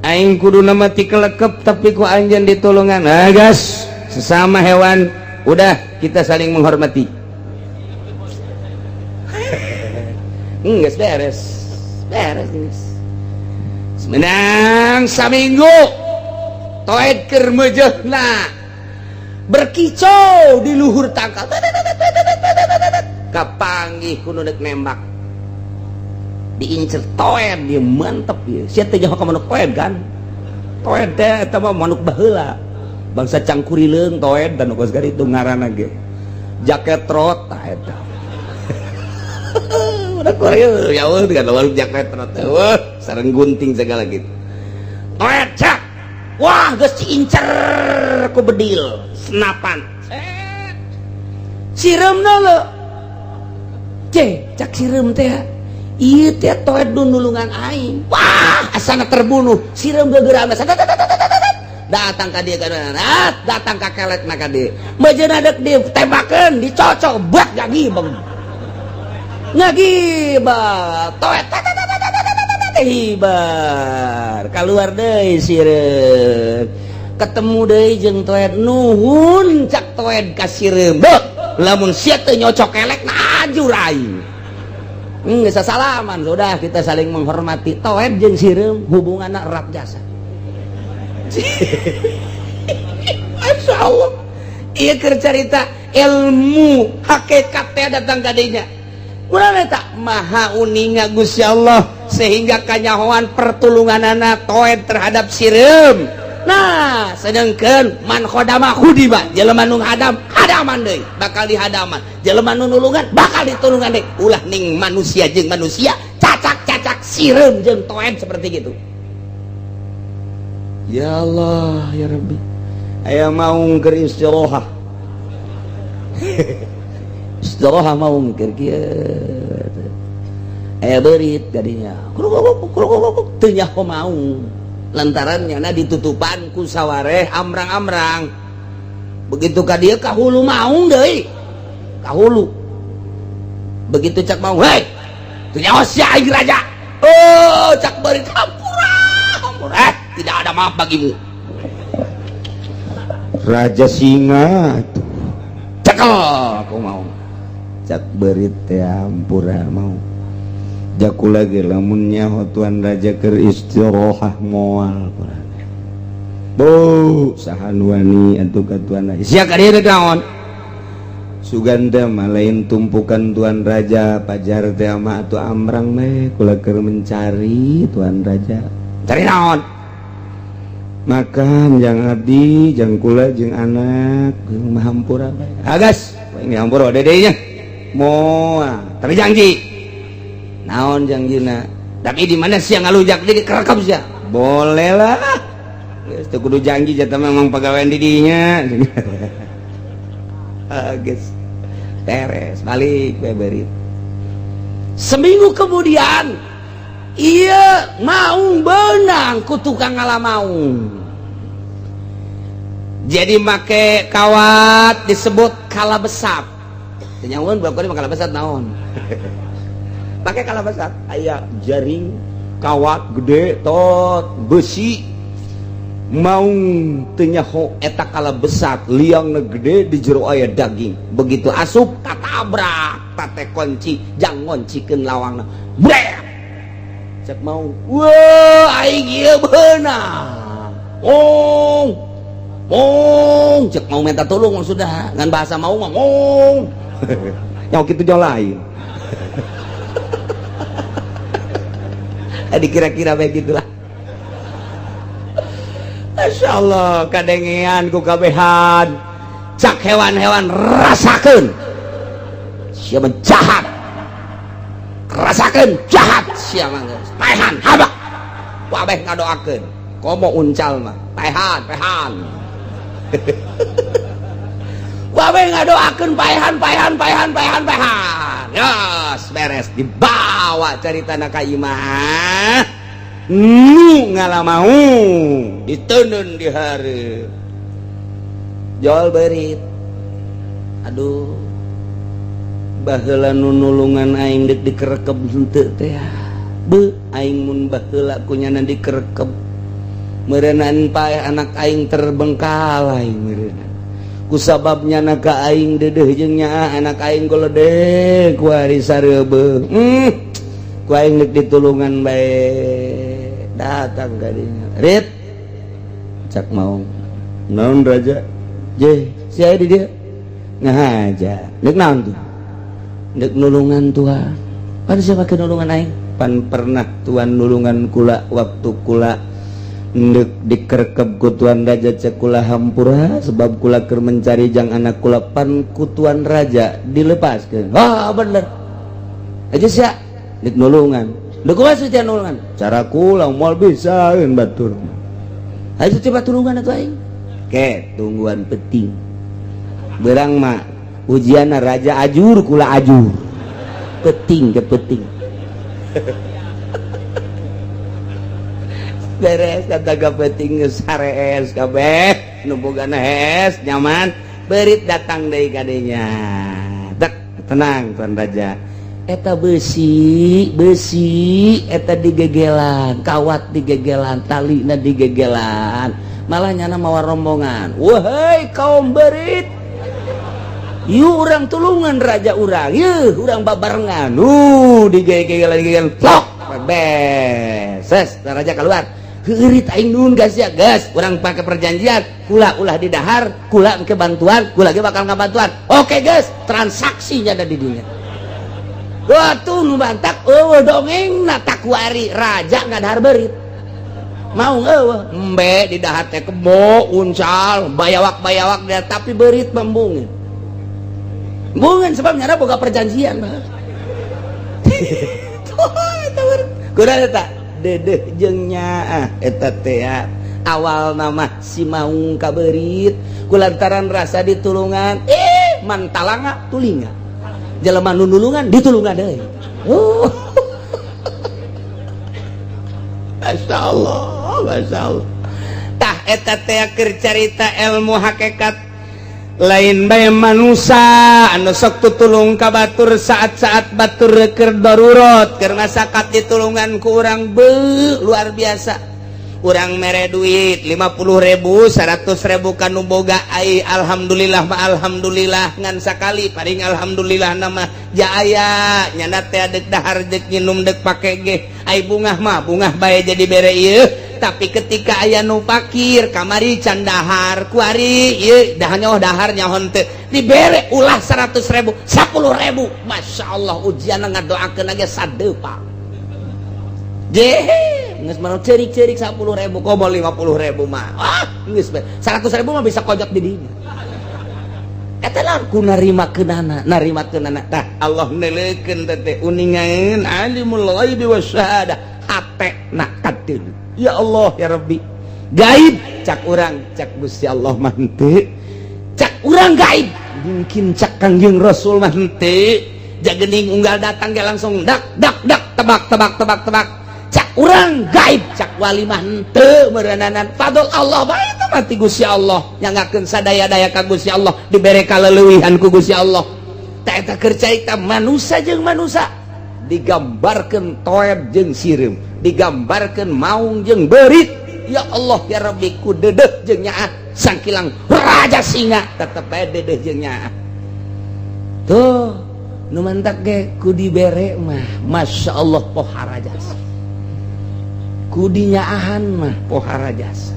Speaker 1: aing kudu nama tikelekep, tapi ku anjeun ditulungan." Ah, gas sesama hewan udah kita saling menghormati. Geus beres beres geus. Menang saminggu, toed keur meujeuhna berkicau di luhur tangkal, kapanggih ku nu dek nembak, diincer toed. Dia mantep ya, sia teh nyaho ka manuk toed kan? Toed teh eta mah manuk baheula, bangsa cangkurileung toed dan kos itu ngaranna ge jaket trot. Tah, eta udah Korea ya Allah dengan lawan jaket trot, wah, sareng gunting segala gitu. Toed cak, wah, geus diincer ku bedil senapan, sireumna lo. Cek, cak sireum teh,
Speaker 2: Ieu teh toed nu nulungan aing. Wah, asana terbunuh. Sireum gegeurana datang ka dieu, datang ka kelekna ka dieu. Mejeuna dek ditembakeun, dicocok buat ngagibeng. Ngagibeng. Toed hibar. Keluar deui sireum. Ketemu deui jeung toed, nuhun cak toed ka sireum. Beuh, lamun sia teu nyocok kelek na ajur aing. Geus salaman, sudah kita saling menghormati. Toed jeung sireum hubunganna erat jasa. Masya Allah, iya keur carita ilmu hakikat teh datang ka dinya. Urang eta maha uninga Gusti Allah sehingga kanyahoan pertulunganana toed terhadap sireum. Nah, sedangkan man khodama khudima, jelema nu hadam hadaman deui, bakal dihadaman. Jelema nu nulungan bakal ditulungan deui. Ulah ning manusia jeung manusia cacak-cacak sireum jeung toed seperti gitu. Ya Allah ya Rabbi, aya maung keur istirahat, istirahat maung keur kieu, aya beurit gadinya kruk teu nyaho maung lantaran nyana ditutupan ku sawareh amrang-amrang. Begitu ka dieu ka hulu maung deui, ka hulu. Begitu cak maung, "Hei, teu nyaho sia aing raja." Oh, cak beurit, "Hampura, hampura." "Eh, tidak ada maaf bagimu." Raja singa tuh cekel aku mau. Cak beurit teh, "Hampura mau jaku lagi, lamun nyaho tuan raja keur istirahat moal." Bu, saha nu wani atuh ka tuan raja? Sia ka dieu naon? Sugan teh mah lain tumpukan tuan raja, pajar teh mah atuh amrang meh kula keur mencari tuan raja. Cari naon? Makan jang abdi, jang kula jeung anak mah. Hampura bae. Agas ini hampura dedenya moal, tapi janji. Naon janjina? Tapi di mana sia ngalujak di kerekam sia? Boleh lah. Geus teu kudu janji, jatah memang pegawaian di dinya. Ah, geus beres, balik beberit. Seminggu kemudian iya mau benang ku tukang ngala maung, jadi make kawat disebut kala besar. Nyawan buat kala besar naon? Pakai kala besar, aya jaring kawat gede tot besi. Maung teu nyaho eta kala besar liang gede, di jero aya daging. Begitu asup katabrak tate kunci jang ngoncikeun lawangna. Brek, cek mau, "Wah, aing ieu beunang." "Ong, ong," cek mau minta tolong. Sudah ngan bahasa mau ngomong yang kitu jauh lain. Dikira-kira baik gitulah. Masya Allah, kadengean ku kabehan. Cak hewan-hewan, "Rasakan siapa jahat, rasakan jahat siapa." Paehan habak kabeh ngadoakeun, komo uncal mah, "Paehan, paehan." Kabeh ngadoakeun, "Paehan, paehan, paehan, paehan, paehan." Yos, beres, dibawa carita ka imah nu ngalamau, ditenun di hareup jol berit. "Aduh, baheula nu nulungan aing deuk dikerekeb henteu teh. Be aing mun baheula kunyana dikerekeb meureunan paeh anak aing terbengkalai meureunan. Kusababnya naka aing dedeh jeung nyaa anak aing goledek ku hari sareubeuh. Ku aing deuk ditulungan bae." Datang ka dinya. "Rit," cak mau. "Naon, raja?" "Je, sia di dieu ngahaja deuk naon tuh?" "Deuk nulungan tuan." "Pan siapa ke nulungan aing? Pan pernah tuan nulungan kula waktu kula ndek dikerkep ku tuan raja. Cek kula hampura sebab kula keur mencari jang anak kula, pan ku tuan raja dilepaskeun." "Ah, bener aja. Sia dek nulungan, dek kumaha sia nulungan? Cara kula moal bisaeun batur. Ayo coba tulungan atuh aing." Ke tungguan penting berang mah ujian raja ajur, kula ajur penting ke penting. Beres kata kapeting geus harees kabeh nu bogana hees nyaman. Berit datang deui kadenya. Dek, tenang, Tuan Raja. Eta besi besi eta digegelan, kawat digegelan, talina digegelan, malah nyana mawa rombongan. "Wahai kaum berit, yuk urang tulungan raja urang, yuk urang babarengan." Digegelan digegelan, plok, beses, raja keluar. "Heurit aing, nuhun gas ya gas. Urang pakai perjanjian, kula ulah di dahar, kula ke bantuan, kula ge bakal ngabantuan." "Oke guys." Transaksinya ada di dunia. Wah, tuh nu bantak eueuh dongeng na takuari raja ngadahar berit. Mau eueuh embe di dahar teh kebo, uncal, bayawak-bayawak dia, tapi berit membungin. Bungin sebab nyana boga perjanjian bah. Tuh, eta kurang eta dedeh jeung nyaah eta teh awal nama si maung ka beurit kulantaran rasa ditulungan. Eh, mantalanga tulinga, jelema nu nulungan ditulungan deui. Oh, Masya Allah, Masya Allah. Tah, eta teh keur carita ilmu hakikat. Lain bae manusia anu sok tutulung ka batur saat-saat batur keur darurat, keur masakat ditulungan ku urang. Be, luar biasa. Urang mere duit 50.000, 100.000 kanu boga. Ai alhamdulillah mah alhamdulillah, ngan sakali paling alhamdulillah nama jaya nyana teh dek dahar, dek nginum, dek pake ge. Ai bungah mah bungah bae jadi bere ieu. Tapi ketika aya nu pakir kamari can dahar, kuari ieu dah nyaho dahar nyaho teu, dibere ulah 100.000, 10.000, Masya Allah, ujian ngadoakeun ge sadepa jehe geus mah ceurik-ceurik 10.000, komo 50.000 mah. Ah, geus 100.000 mah bisa kojot di dinya. Eta lah ku narima keunana, narima keunana. Tah, Allah neuleukeun teh uningaeun alimul ghaibi wasyahadah, hate na kadeul. Ya Allah ya Rabbi, gaib cak urang, cak Gusti Allah mah henteu. Cak urang gaib mungkin, cak Kangjeng Rasul mah henteu. Jagening unggal datang ge langsung dak dak dak, tebak tebak tebak tebak. Cak urang gaib, cak wali mah henteu meureunana. Fadl Allah bae eta mah ti Gusti Allah, nyangakeun sadaya-daya ka Gusti Allah, dibere kaleuwihan ku Gusti Allah. Tah, eta keur carita manusia jeung manusia, digambarkeun toeb jeung sireum, digambarkan maung jeung berit. Ya Allah ya Rabbi, ku dedeh jeung nyaah sangkilang raja singa tetep bae dedeh jeung nyaah. Tuh, nu mantak ge ku dibere mah Masya Allah pohara jasa, ku dinyaahan mah pohara jasa,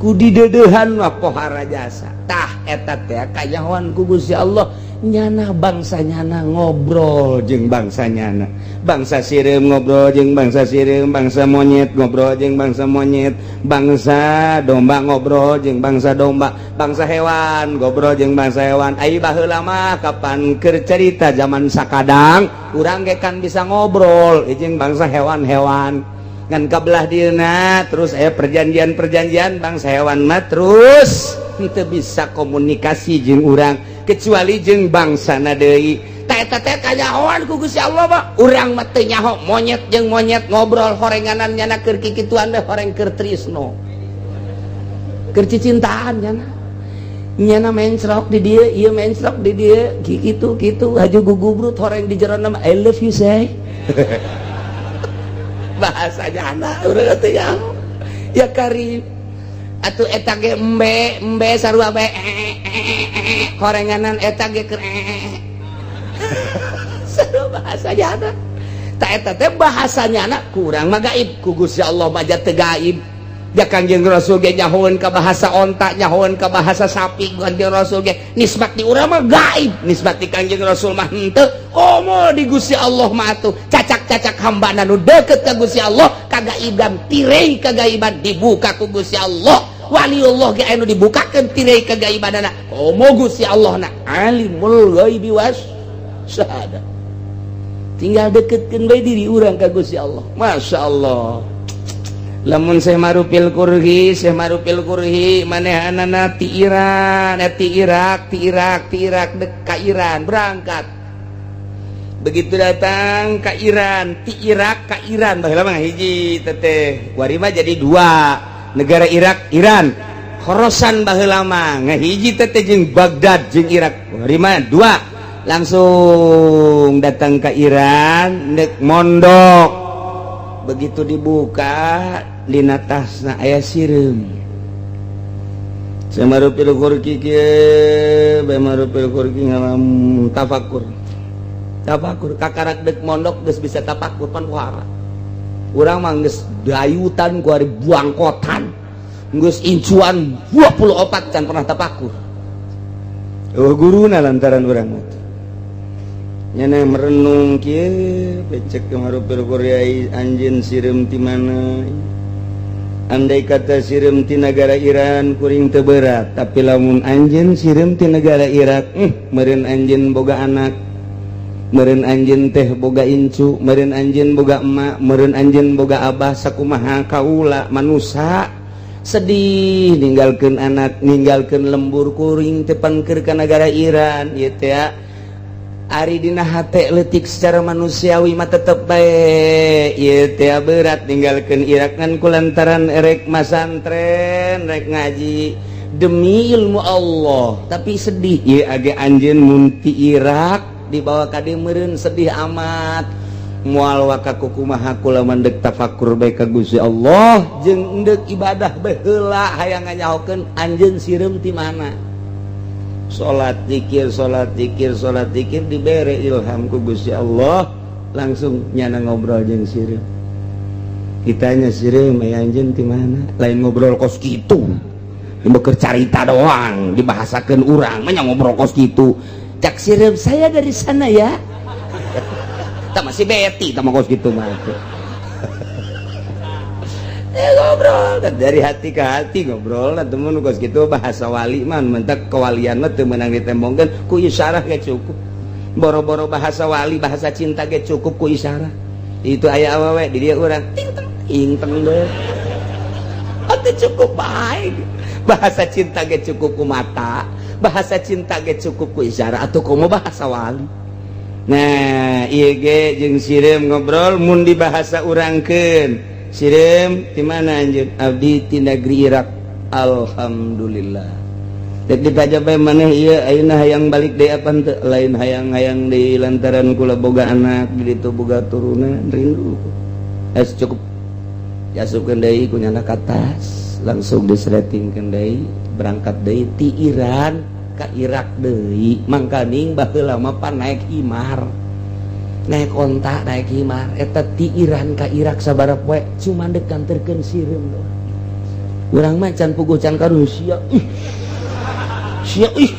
Speaker 2: ku didedehan mah pohara jasa. Tah, eta teh kayawan ku Gusti Allah. Nyana bangsa nyana ngobrol jeung bangsa nyana, bangsa sireum ngobrol jeung bangsa sireum, bangsa monyet ngobrol jeung bangsa monyet, bangsa domba ngobrol jeung bangsa domba, bangsa hewan ngobrol jeung bangsa hewan. Ai baheula mah kapan keur cerita zaman sakadang urang ge kan bisa ngobrol jeung bangsa hewan-hewan, ngan kabelah dieuna terus aya perjanjian-perjanjian, bangsa hewan mah terus henteu bisa komunikasi jeung urang kecuali jeung bangsa deui. Tah, eta teh kanyahoan ku Gusti Allah mah. Urang mah teu nyaho monyet jeung monyet ngobrol, horenganan nyana keur kikituan teh, horeng keur trisno, keur cicintaan. Nyana nyana mencrok di dieu, ieu mencrok di dieu, kitu kitu haju gugubrut, horeng di jero nama "I love you say". Bahasa nyana urang teu nyaho ya karim atuh. Eta ge embe embe sarua bae, horenganan eta ge keur sarua bahasa nyana. Tak, eta teh bahasa nyana kurang mah gaib, ku Gusti Allah mah teu gaib. Ya, Kangjeng Rasul ge nyahoeun ka bahasa onta, nyahoeun ka bahasa sapi. Kangjeng Rasul ge nisbat di urang mah gaib, nisbat di Kangjeng Rasul mah henteu, komo di Gusti Allah mah atuh. Cacak-cacak hamba nu deket ka Gusti Allah, kagaiban, tirai kagaiban dibuka ku Gusti Allah. Waliullah ge anu dibukakeun tirai kagaibanana, komo Gusti Allah na alimul ghaibi was syahadah. Tinggal deketkeun bae diri urang ka Gusti Allah. Masya Allah, lamun Syekh Marufil Kurhi, Syekh Marufil Kurhi manehanana ti Iran, ti Irak, ti Irak, ti Irak dek ka Iran, berangkat. Begitu datang ke Iran, ti Irak ke Iran, baheula mah hiji teteh, kuari mah jadi dua negara, Irak, Iran. Khorosan baheula mah ngahiji teteh jeung Baghdad jeung Irak, kuari mah dua. Langsung datang ke Iran nek mondok. Begitu dibuka dina tasna aya sireum. Semarupil kurki kieu bae, marupil kurki ngalam tafakur. Tafakur kakarak dek mondok geus bisa tafakur. Pan puhara urang mah geus dayutan ku ari buangkotan, geus incuan 24 can pernah tafakur. Oh, guruna lantaran urang mah nyana merenung kieu, becek marupil kurki, "Anjeun sireum ti mana? Andai kata sireum ti negara Iran, kuring teu berat, tapi lamun anjeun sireum ti negara Irak, meureun anjeun boga anak, meureun anjeun teh boga incu, meureun anjeun boga emak, meureun anjeun boga abah. Sakumaha kaula manusa sedih ninggalkeun anak, ninggalkeun lembur kuring teh pangker ka negara Iran ieu teh." Ari dina hate leutik secara manusiawi mah tetep bae ieu teh berat ninggalkeun Irak, ngan kulantaran erek masantren, rek ngaji demi ilmu Allah, tapi sedih ieu age anjeun mun ti Irak dibawa ka dieu meureun sedih amat. Moal waka kumaha kula mandek tafakur bae ka Gusti Allah jeung endek ibadah baheula, hayang nganyahokeun anjeun sireum ti mana." Salat, zikir, salat, zikir, salat, zikir, dibere ilham ku Gusti Allah, langsung nyana ngobrol jeung sireum. Ditanya sireum, "Aya anjeun ti mana?" Lain ngobrol kos kitu, keur carita doang dibahasakeun urang mah ngobrol kos kitu. Cak sireum, "Saya dari sana ya." Tak masih beti tak kos kitu mah. Ngobrol dari hati ke hati, ngobrol lah temen kos gitu. Bahasa wali mah mentak kewalian mah teu meunang ditembongkeun, ku isyarah ge cukup. Boro-boro bahasa wali, bahasa cinta ge cukup ku isyarah. Itu aya awewe di dia urang ting teng ting teng deh. Atuh cukup baik, bahasa cinta ge cukup ku mata, bahasa cinta ge cukup ku isyarah, atau komo bahasa wali. Nah, ieu ge jeung sireum ngobrol, mun di bahasa urangkeun, "Sireum di mana anjeun?" "Abdi ti negeri Irak." "Alhamdulillah." Dek ditanya bae, "Maneh ieu ayeuna hayang balik deui apa henteu?" "Lain hayang-hayang deui, lantaran kula boga anak di ditu, boga turunan, rindu." Es cukup, diasupkeun deui ku nyana ka tas, langsung disretingkeun deui, berangkat deui ti Iran ka Irak deui. Mangkaning baheula mah pan naik himar, naik onta, naik himar. Eta ti Iran ka Irak sabaraha poe cuma dek nganterkeun sireum doang. Urang mah can puguh, can karuh sia, ih sia, ih.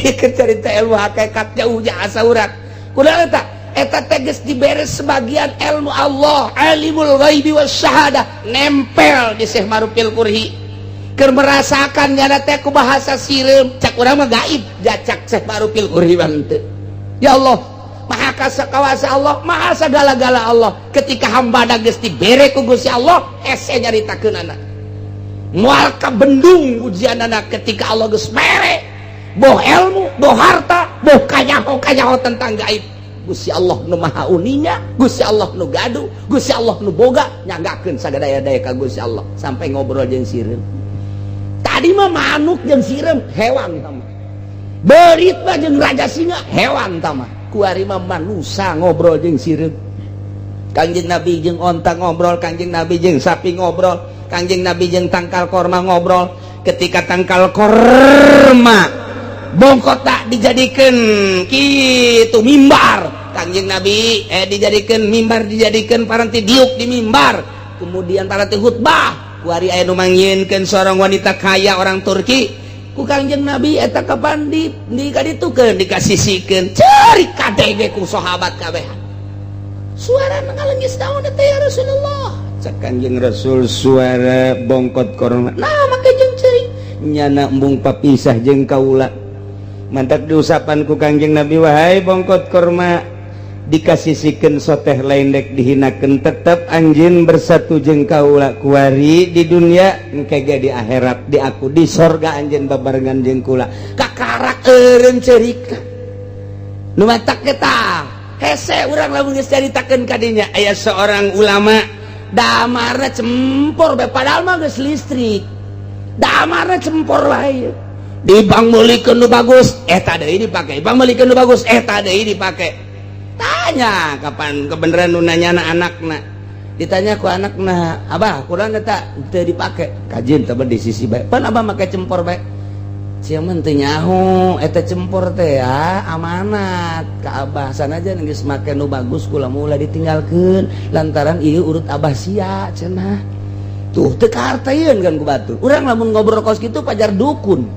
Speaker 2: Ieu cerita ilmu hakikat jauh jasa urang kudu eta. Eta teh geus dibere sebagian ilmu Allah, alimul ghaibi wasyahadah, nempel di Syekh Marupil Kurhi keur merasakan nyana teh ku bahasa sireum. Cak urang mah gaib, jacak Syekh Marupil Kurhi mah henteu. Ya Allah maha kasa kawasa, Allah maha segala-gala. Allah ketika hamba geus dibere ku Gusti Allah ese nyaritakeun anak moal ka bendung ujian anak. Ketika Allah geus mere boh ilmu, boh harta, boh kanyaho kanyaho tentang gaib, Gusti Allah nu maha uninga, Gusti Allah nu gaduh, Gusti Allah nu boga, nyanggakeun sagadaya-daya ka Gusti Allah sampai ngobrol jeung sireum. Tadi mah manuk jeung sireum hewan tama, berit mah jeung raja singa hewan tama, kuari mah manusa ngobrol jeung sireum. Kangjeng Nabi jeung onta ngobrol, Kangjeng Nabi jeung sapi ngobrol, Kangjeng Nabi jeung tangkal korma ngobrol. Ketika tangkal korma bongkot tak dijadikan gitu mimbar Kangjeng Nabi, dijadikan mimbar, dijadikan paranti diuk di mimbar, kemudian paranti khutbah. Kuari aya nu mangyieunkeun seorang wanita kaya orang Turki ku Kangjeng Nabi eta kapan di kaditukeun, dikasisikeun, ceurik kadenge ku sahabat kabehan. "Suara ngalengis naon teh, ya Rasulullah?" Cak Kangjeng Rasul, "Suara bongkot korma." "Nah, make jeung ceurik?" "Nyana embung papisah jeung kaula." Mantak diusapan ku Kangjeng Nabi, "Wahai bongkot korma, dikasisikeun soteh lain dek dihinakeun, tetep anjeun bersatu jeung kaula kuari di dunia, engke ge di akhirat, di aku di sorga anjeun babarengan jeung kula." Kakarak eureun ceurika. Nu matak kita hese urang lamun geus caritakeun ka dinya, aya seorang ulama damarna cempor bae, padahal mah geus listrik, damarna cempor wae. Di bank meulikeun nu bagus, eta deui dipake. Bank meulikeun nu bagus, eta deui dipake. Tanya kapan kebenaran nu nanya anakna, ditanya ku anakna, "Abah, kurang eta teu dipake kajian teh di sisi bae, pan abah make cempor bae." Sia mah teu nyaho eta cempor teh ya amanat ka abah, sanajan geus make nu bagus kula mah ulah ditinggalkeun lantaran ieu urut abah sia cenah. Tuh, teu kaharteun kan ku batur. Urang lamun ngobrol kos kitu pajar dukun.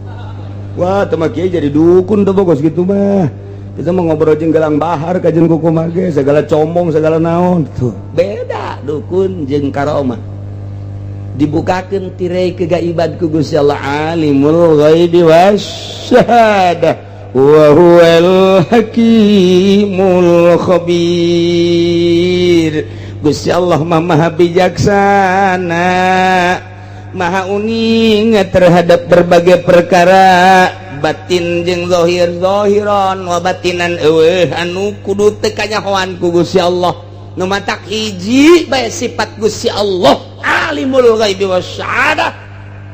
Speaker 2: Wah, teu mah kiai jadi dukun tuh kos kitu mah. Kita mau ngobrol jeung gelang bahar kajian kuku mage segala comong segala naon tuh. Beda dukun jeung karomah. Dibukakeun tirai kegaiban ku Gusti Allah, alimul ghaibi wasyahadah wa huwal hakimul khabir. Gusti Allah mah maha bijaksana, maha uning terhadap berbagai perkara batin jeung zahir, zahiran wa batinan. Eueuh anu kudu teu kanyahoan ku Gusti Allah. Nu matak hiji bae sifat Gusti Allah, alimul ghaibi wasyahadah,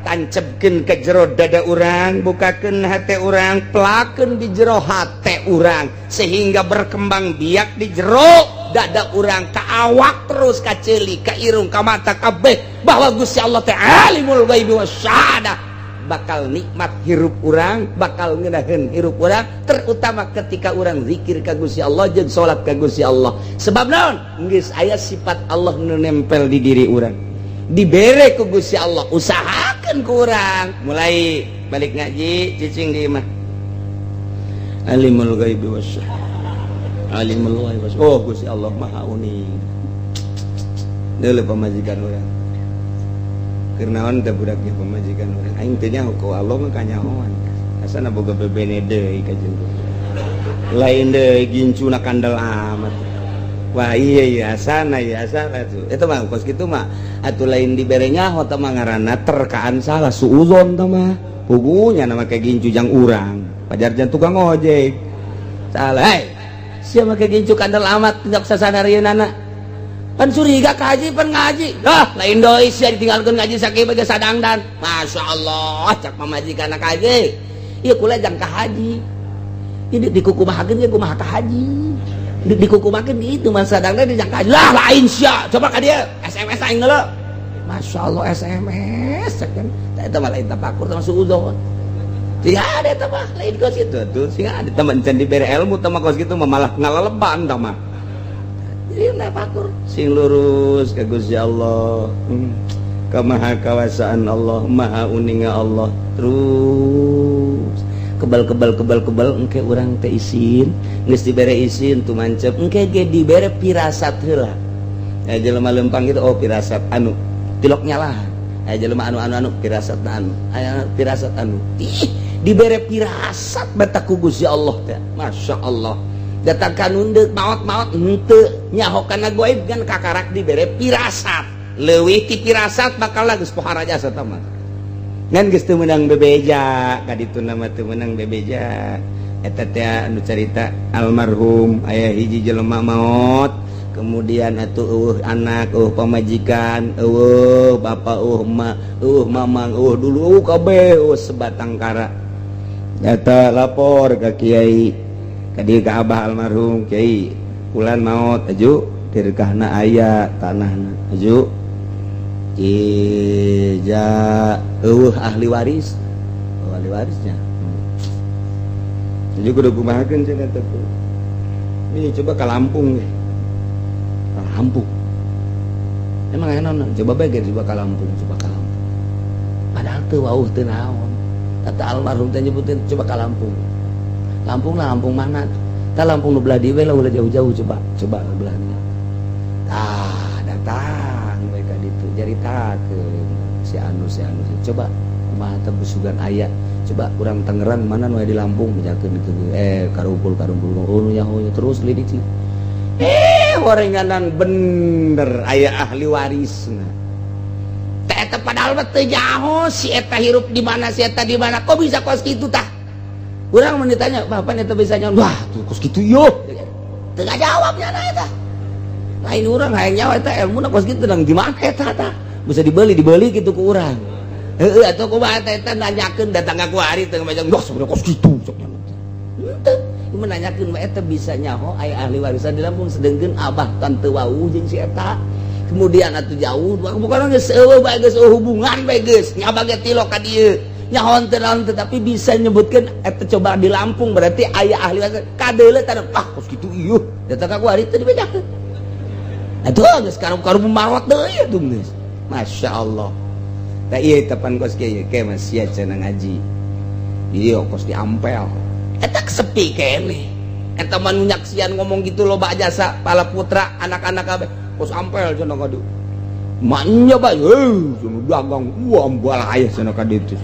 Speaker 2: tancebkeun ke jero dada urang, bukakeun hate urang, pelakeun di jero hate urang sehingga berkembang biak di jero dada urang, ka awak terus, ka ceuli, ka irung, ka mata, kabeh, bahwa Gusti Allah teh alimul ghaibi wasyahadah. Bakal nikmat hirup urang, bakal ngeunaheun hirup urang, terutama ketika urang zikir ka Gusti Allah jeung salat ka Gusti Allah. Sebab naon? Geus aya sifat Allah nu nempel di diri urang, dibere ku Gusti Allah. Usahakan ku urang mulai balik ngaji cicing di imah, alimul ghaibi wasyahadah, alimul ghaibi wasyahadah. Oh, Gusti Allah maha uning. Deuleu pamajikan urang. Keur naon teh budaknya pamajikan urang? Aing teh nyaho ku Allah mah kanyahoan. Asana boga bebene deui ka jeung lain deui, gincuna kandel amat. Wah, iya iya, asana iya, asana tuh. Eta mah kos kitu mah atuh lain dibere nyaho, teh mah ngaranna terkaan salah, suuzon teh mah. Pugunya nama kayak gincu jang urang. Pajar jan tukang ojek. Salah, hei. Sia make gincu kandel amat tindak sasadarieunana. Pan curiga ka haji, pan ngaji. Ah, lain deui sia ditinggalkeun ngaji sakieu bae sadangdan. Masya Allah, cak pamajikan ka haji. Ieu kula jang ka haji. Ini dikukumahakeun ge kumaha ka haji. Dikukumahakeun gitu masa sadangdan di jang ka haji. Lah, lain sia. Coba ka dieu SMS aing heula. Masya Allah, SMS cek kan. Eta mah lain tapakur, teh mah suudzon. Sehingga ada eta mah lain kos kitu tuh. Sehingga ada teman can dibere ilmu teh mah kos kitu mah malah ngaleleban teh mah. Jadi tapakur sing lurus ka Gusti Allah. Ka maha kawasaan Allah, maha uninga Allah. Terus kebal kebal kebal kebal, engke urang teh isin, geus dibere isin tuh mancep, engke ge dibere pirasat heula. Ya jelema lempang gitu, oh pirasat anu tilok nyalahan. Aya jelema anu anu anu pirasat anu, aya pirasat anu. Ih, dibere pirasat bata ku Gusti Allah teh. Masya Allah. Datang kanundeuk maot-maot henteu nyaho kana gaib kan kakarak dibere pirasat. Leuwih ti pirasat bakal geus pohara jasa tah mah. Ngan geus teu meunang bebeja, ka ditu nama teu meunang bebeja. Eta teh anu carita almarhum aya hiji jelema maot, kemudian atuh eueuh anak, eueuh pamajikan, eueuh bapak, eueuh emak, eueuh mamang, eueuh dulu, eueuh kabeh, eueuh sebatang kara. Eta lapor ka kiai, ka dieu ka abah almarhum, "Kiai, fulan maot, aju dirkahna aya tanahna, aju ija eueuh ahli waris." Oh, ahli warisnya. Jadi kudu kumahakeun cenah teh. Ini coba ke Lampung nih. Ke Lampung. Emang aya naon? Coba bae coba ke Lampung, coba ke Lampung. Padahal teu wauh teu naon. Kata almarhum teh nyebutin coba ke Lampung. Lampung lah, Lampung mana tuh? Tah, Lampung nu belah dieu we lah, ulah jauh-jauh, coba, coba nu belah dieu. Tah, datang we ka ditu caritakeun si anu si anu, coba kumaha teh busugan aya. Coba urang Tangerang mana nu aya di Lampung bejakeun itu, karumpul karumpul, oh nu nyaho terus lidik sih. Horenganan bener aya ahli warisna. Teh eta padahal mah teu nyaho si eta hirup di mana, si eta di mana, kok bisa kos kitu tah? Urang mun ditanya, "Bapak eta bisa nyaho?" Wah, tuh kos kitu yo. Teu ngajawab nya eta. Lain urang hayang nyawa eta ilmuna kos kitu nang di mana eta tah. Bisa dibeli, dibeli gitu ku urang. Heeh, atuh kumaha eta eta nanyakeun datang ka kuari teu ngabajang, "Wah, sebenarnya kos kitu." Sok nya. Henteu, ieu nanyakeun mah eta bisa nyaho aya ahli warisan di Lampung, sedengkeun abah tante wau jeung si eta. Kemudian atuh jauh, bukan geus eueuh bae, geus hubungan bae geus. Nya abah ge tilok ka dieu. Nyaho teu naon teu, tapi bisa nyebutkeun eta coba di Lampung berarti aya ahli warisan. Kadeuleu tah, ah kos kitu ieu. Datang ka kuari teu dibejakeun. Atuh geus karu-karu marot deui atuh geus. Masya Allah. Tak iya tepan kos kieu ke mas sia cenah ngaji. Iya kos diampel. Eta sepi keneh. Eta mah nu nyaksian ngomong gitu loba jasa pala putra anak-anak kabeh. Kos ampel cenah ka dieu. Maknya bae, heuh cenah dagang wah balaya cenah ka ditu.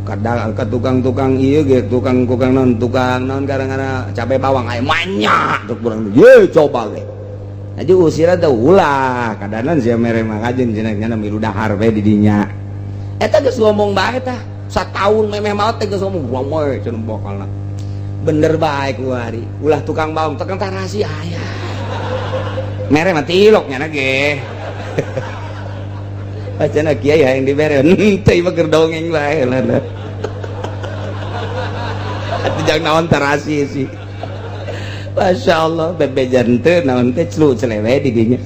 Speaker 2: Kadang ka tukang-tukang ieu ge tukang-tukang naon tukang naon gara-gara cabe bawang aya manya tuk urang ye coba ge. Aja usira teh ulah kadanan sia mere mah kajeun cenah nya milu dahar bae di dinya. Eta geus ngomong bae tah. Sataun memeh maot teh geus ngomong wae cenah bakalna. Bener bae kuari. Ulah tukang bawang tukang tarasi aya. Mere mah tilok nya ge. Cenah kiai hayang dibere henteu ieu mah keur dongeng bae lah. Atuh jang naon tarasi sih. Masya Allah, bebejan teu naon teh celu celewe di dinya.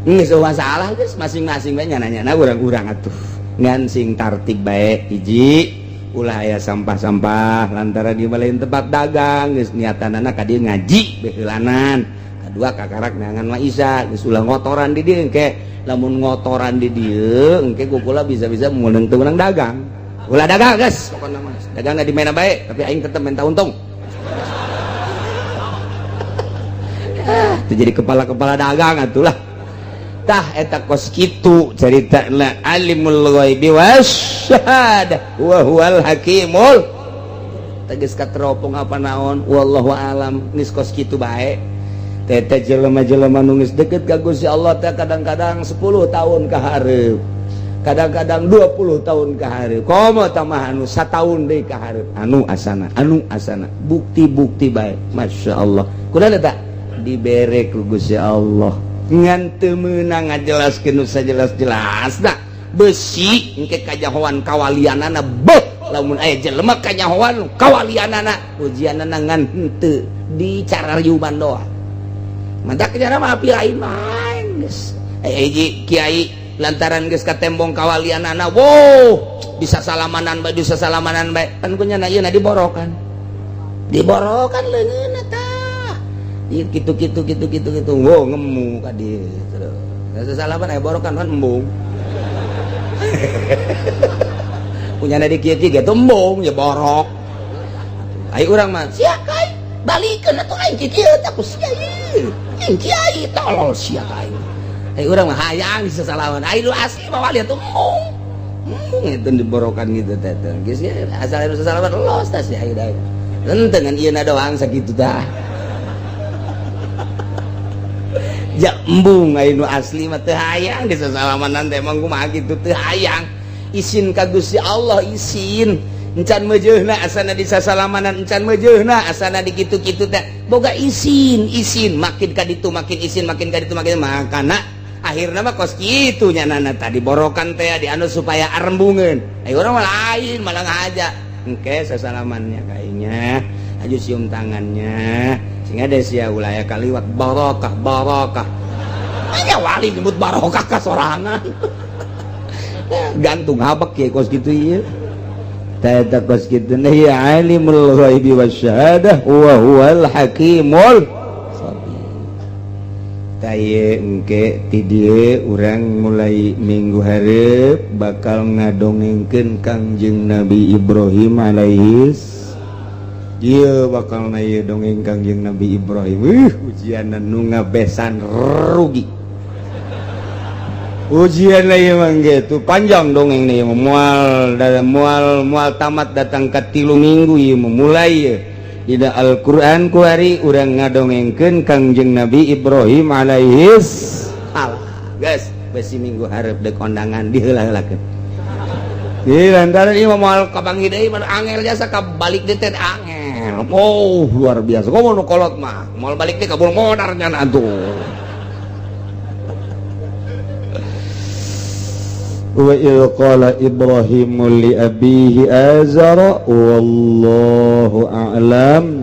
Speaker 2: Geus masalah geus masing-masing bae nyana-nyana urang-urang atuh. Ngan sing tartib bae hiji, ulah aya sampah-sampah lantaran di lain tempat dagang geus niatanana ka dieu ngaji beheulanan. Kadua kakarak neangan maisa geus ulah ngotoran di dieu engke lamun ngotoran di dieu engke kukula bisa-bisa meunang teu meunang dagang. Ulah dagang geus pokona mah. Dagang di mana bae tapi aing tetep minta untung. Itu jadi kepala-kepala dagang atulah. Tah eta kos kitu caritana alimul ghaibi wasyahadah wa huwal hakimul. Tegas kateropong apa naon wallahu alam geus kos kitu bae. Teh jelema-jelema nu geus deket ka Gusti Allah teh kadang-kadang 10 tahun ka hareup. Kadang-kadang 20 tahun ka hareup. Komo tamah anu sataun deui ka hareup. Anu asana, anu asana. Bukti-bukti bae. Masya Allah. Kunaon eta? Dibere ku Gusti Allah. Ngan teu meunang ngajelaskeun nu sajelas-jelasna. Besi engke kajahoan kawalianana beuh lamun aya jelema kanyahoan kawalianana ujianana ngan henteu di carariuman doang. Mantak cara mah api lain mah geus. Hiji kiai lantaran geus katembong kawalianana, wow, bisa salamanan bae, bisa salamanan bae. Pan ku nya ieu diborokan. Diborokan leungeunna tah. Ieu kitu kitu kitu kitu kitu. Wow, ngemu ka dieu. Terus salaman aya borokan kan embung. Punya di kieu kieu ge embung ya borok. Ai urang mah sia kai balikeun atuh aing kieu teh ku sia ieu. Aing kiai tolol sia ka aing. Ai urang mah hayang disasalaman. Ai nu asli mah wali atuh embung. Embung itu diborokan gitu teh. Geus asal anu sasalaman los tah sia ieu da. Henteu ngan ieu na doang sakitu tah. Ja embung ai nu asli mah teu hayang disasalaman teh emang kumaha kitu teu hayang. Isin ka Gusti Allah isin. Encan meujeuhna asana disasalamanan, encan meujeuhna asana di kitu-kitu teh. Boga isin, isin makin ka ditu makin isin, makin ka ditu makin makana akhirna mah kos kitu nyanana tadi borokan teh di anu supaya arembungeun. Ai urang mah lain malah ngaja. Engke sasalamannya kayaknya aju cium tangannya sehingga ada sia ulah kaliwat barokah barokah. Aya wali nyebut barokah ka sorangan. Gantung habek ya kos kitu ieu. Tata kos kitu ya alimul ghaibi wasyahadah wa huwal hakimul khabir. Taye engke ti dieu urang mulai minggu hareup bakal ngadongengkeun Kangjeng Nabi Ibrahim alaihis. Ieu bakal na ieu dongeng Kangjeng Nabi Ibrahim. Ujian nu ngabesan rugi. Ujian lah ieu mah gitu panjang dongeng nih mual mual mual tamat datang ke 3 minggu ieu mulai ieu. Dina Al-Qur'an kuari urang ngadongengkeun Kangjeng Nabi Ibrahim alaihis salam. Guys, besi minggu hareup deuk kondangan diheula-heulakeun. Ieu lantaran ieu mah moal kapanggih deui mah angel jasa ka balik deui teh angel.
Speaker 1: helm. Oh, luar biasa. Komo nu kolot mah moal balik deui ka modar nya atuh.
Speaker 3: Wa idh qala Ibrahimu li abihi Azara wallahu a'lam.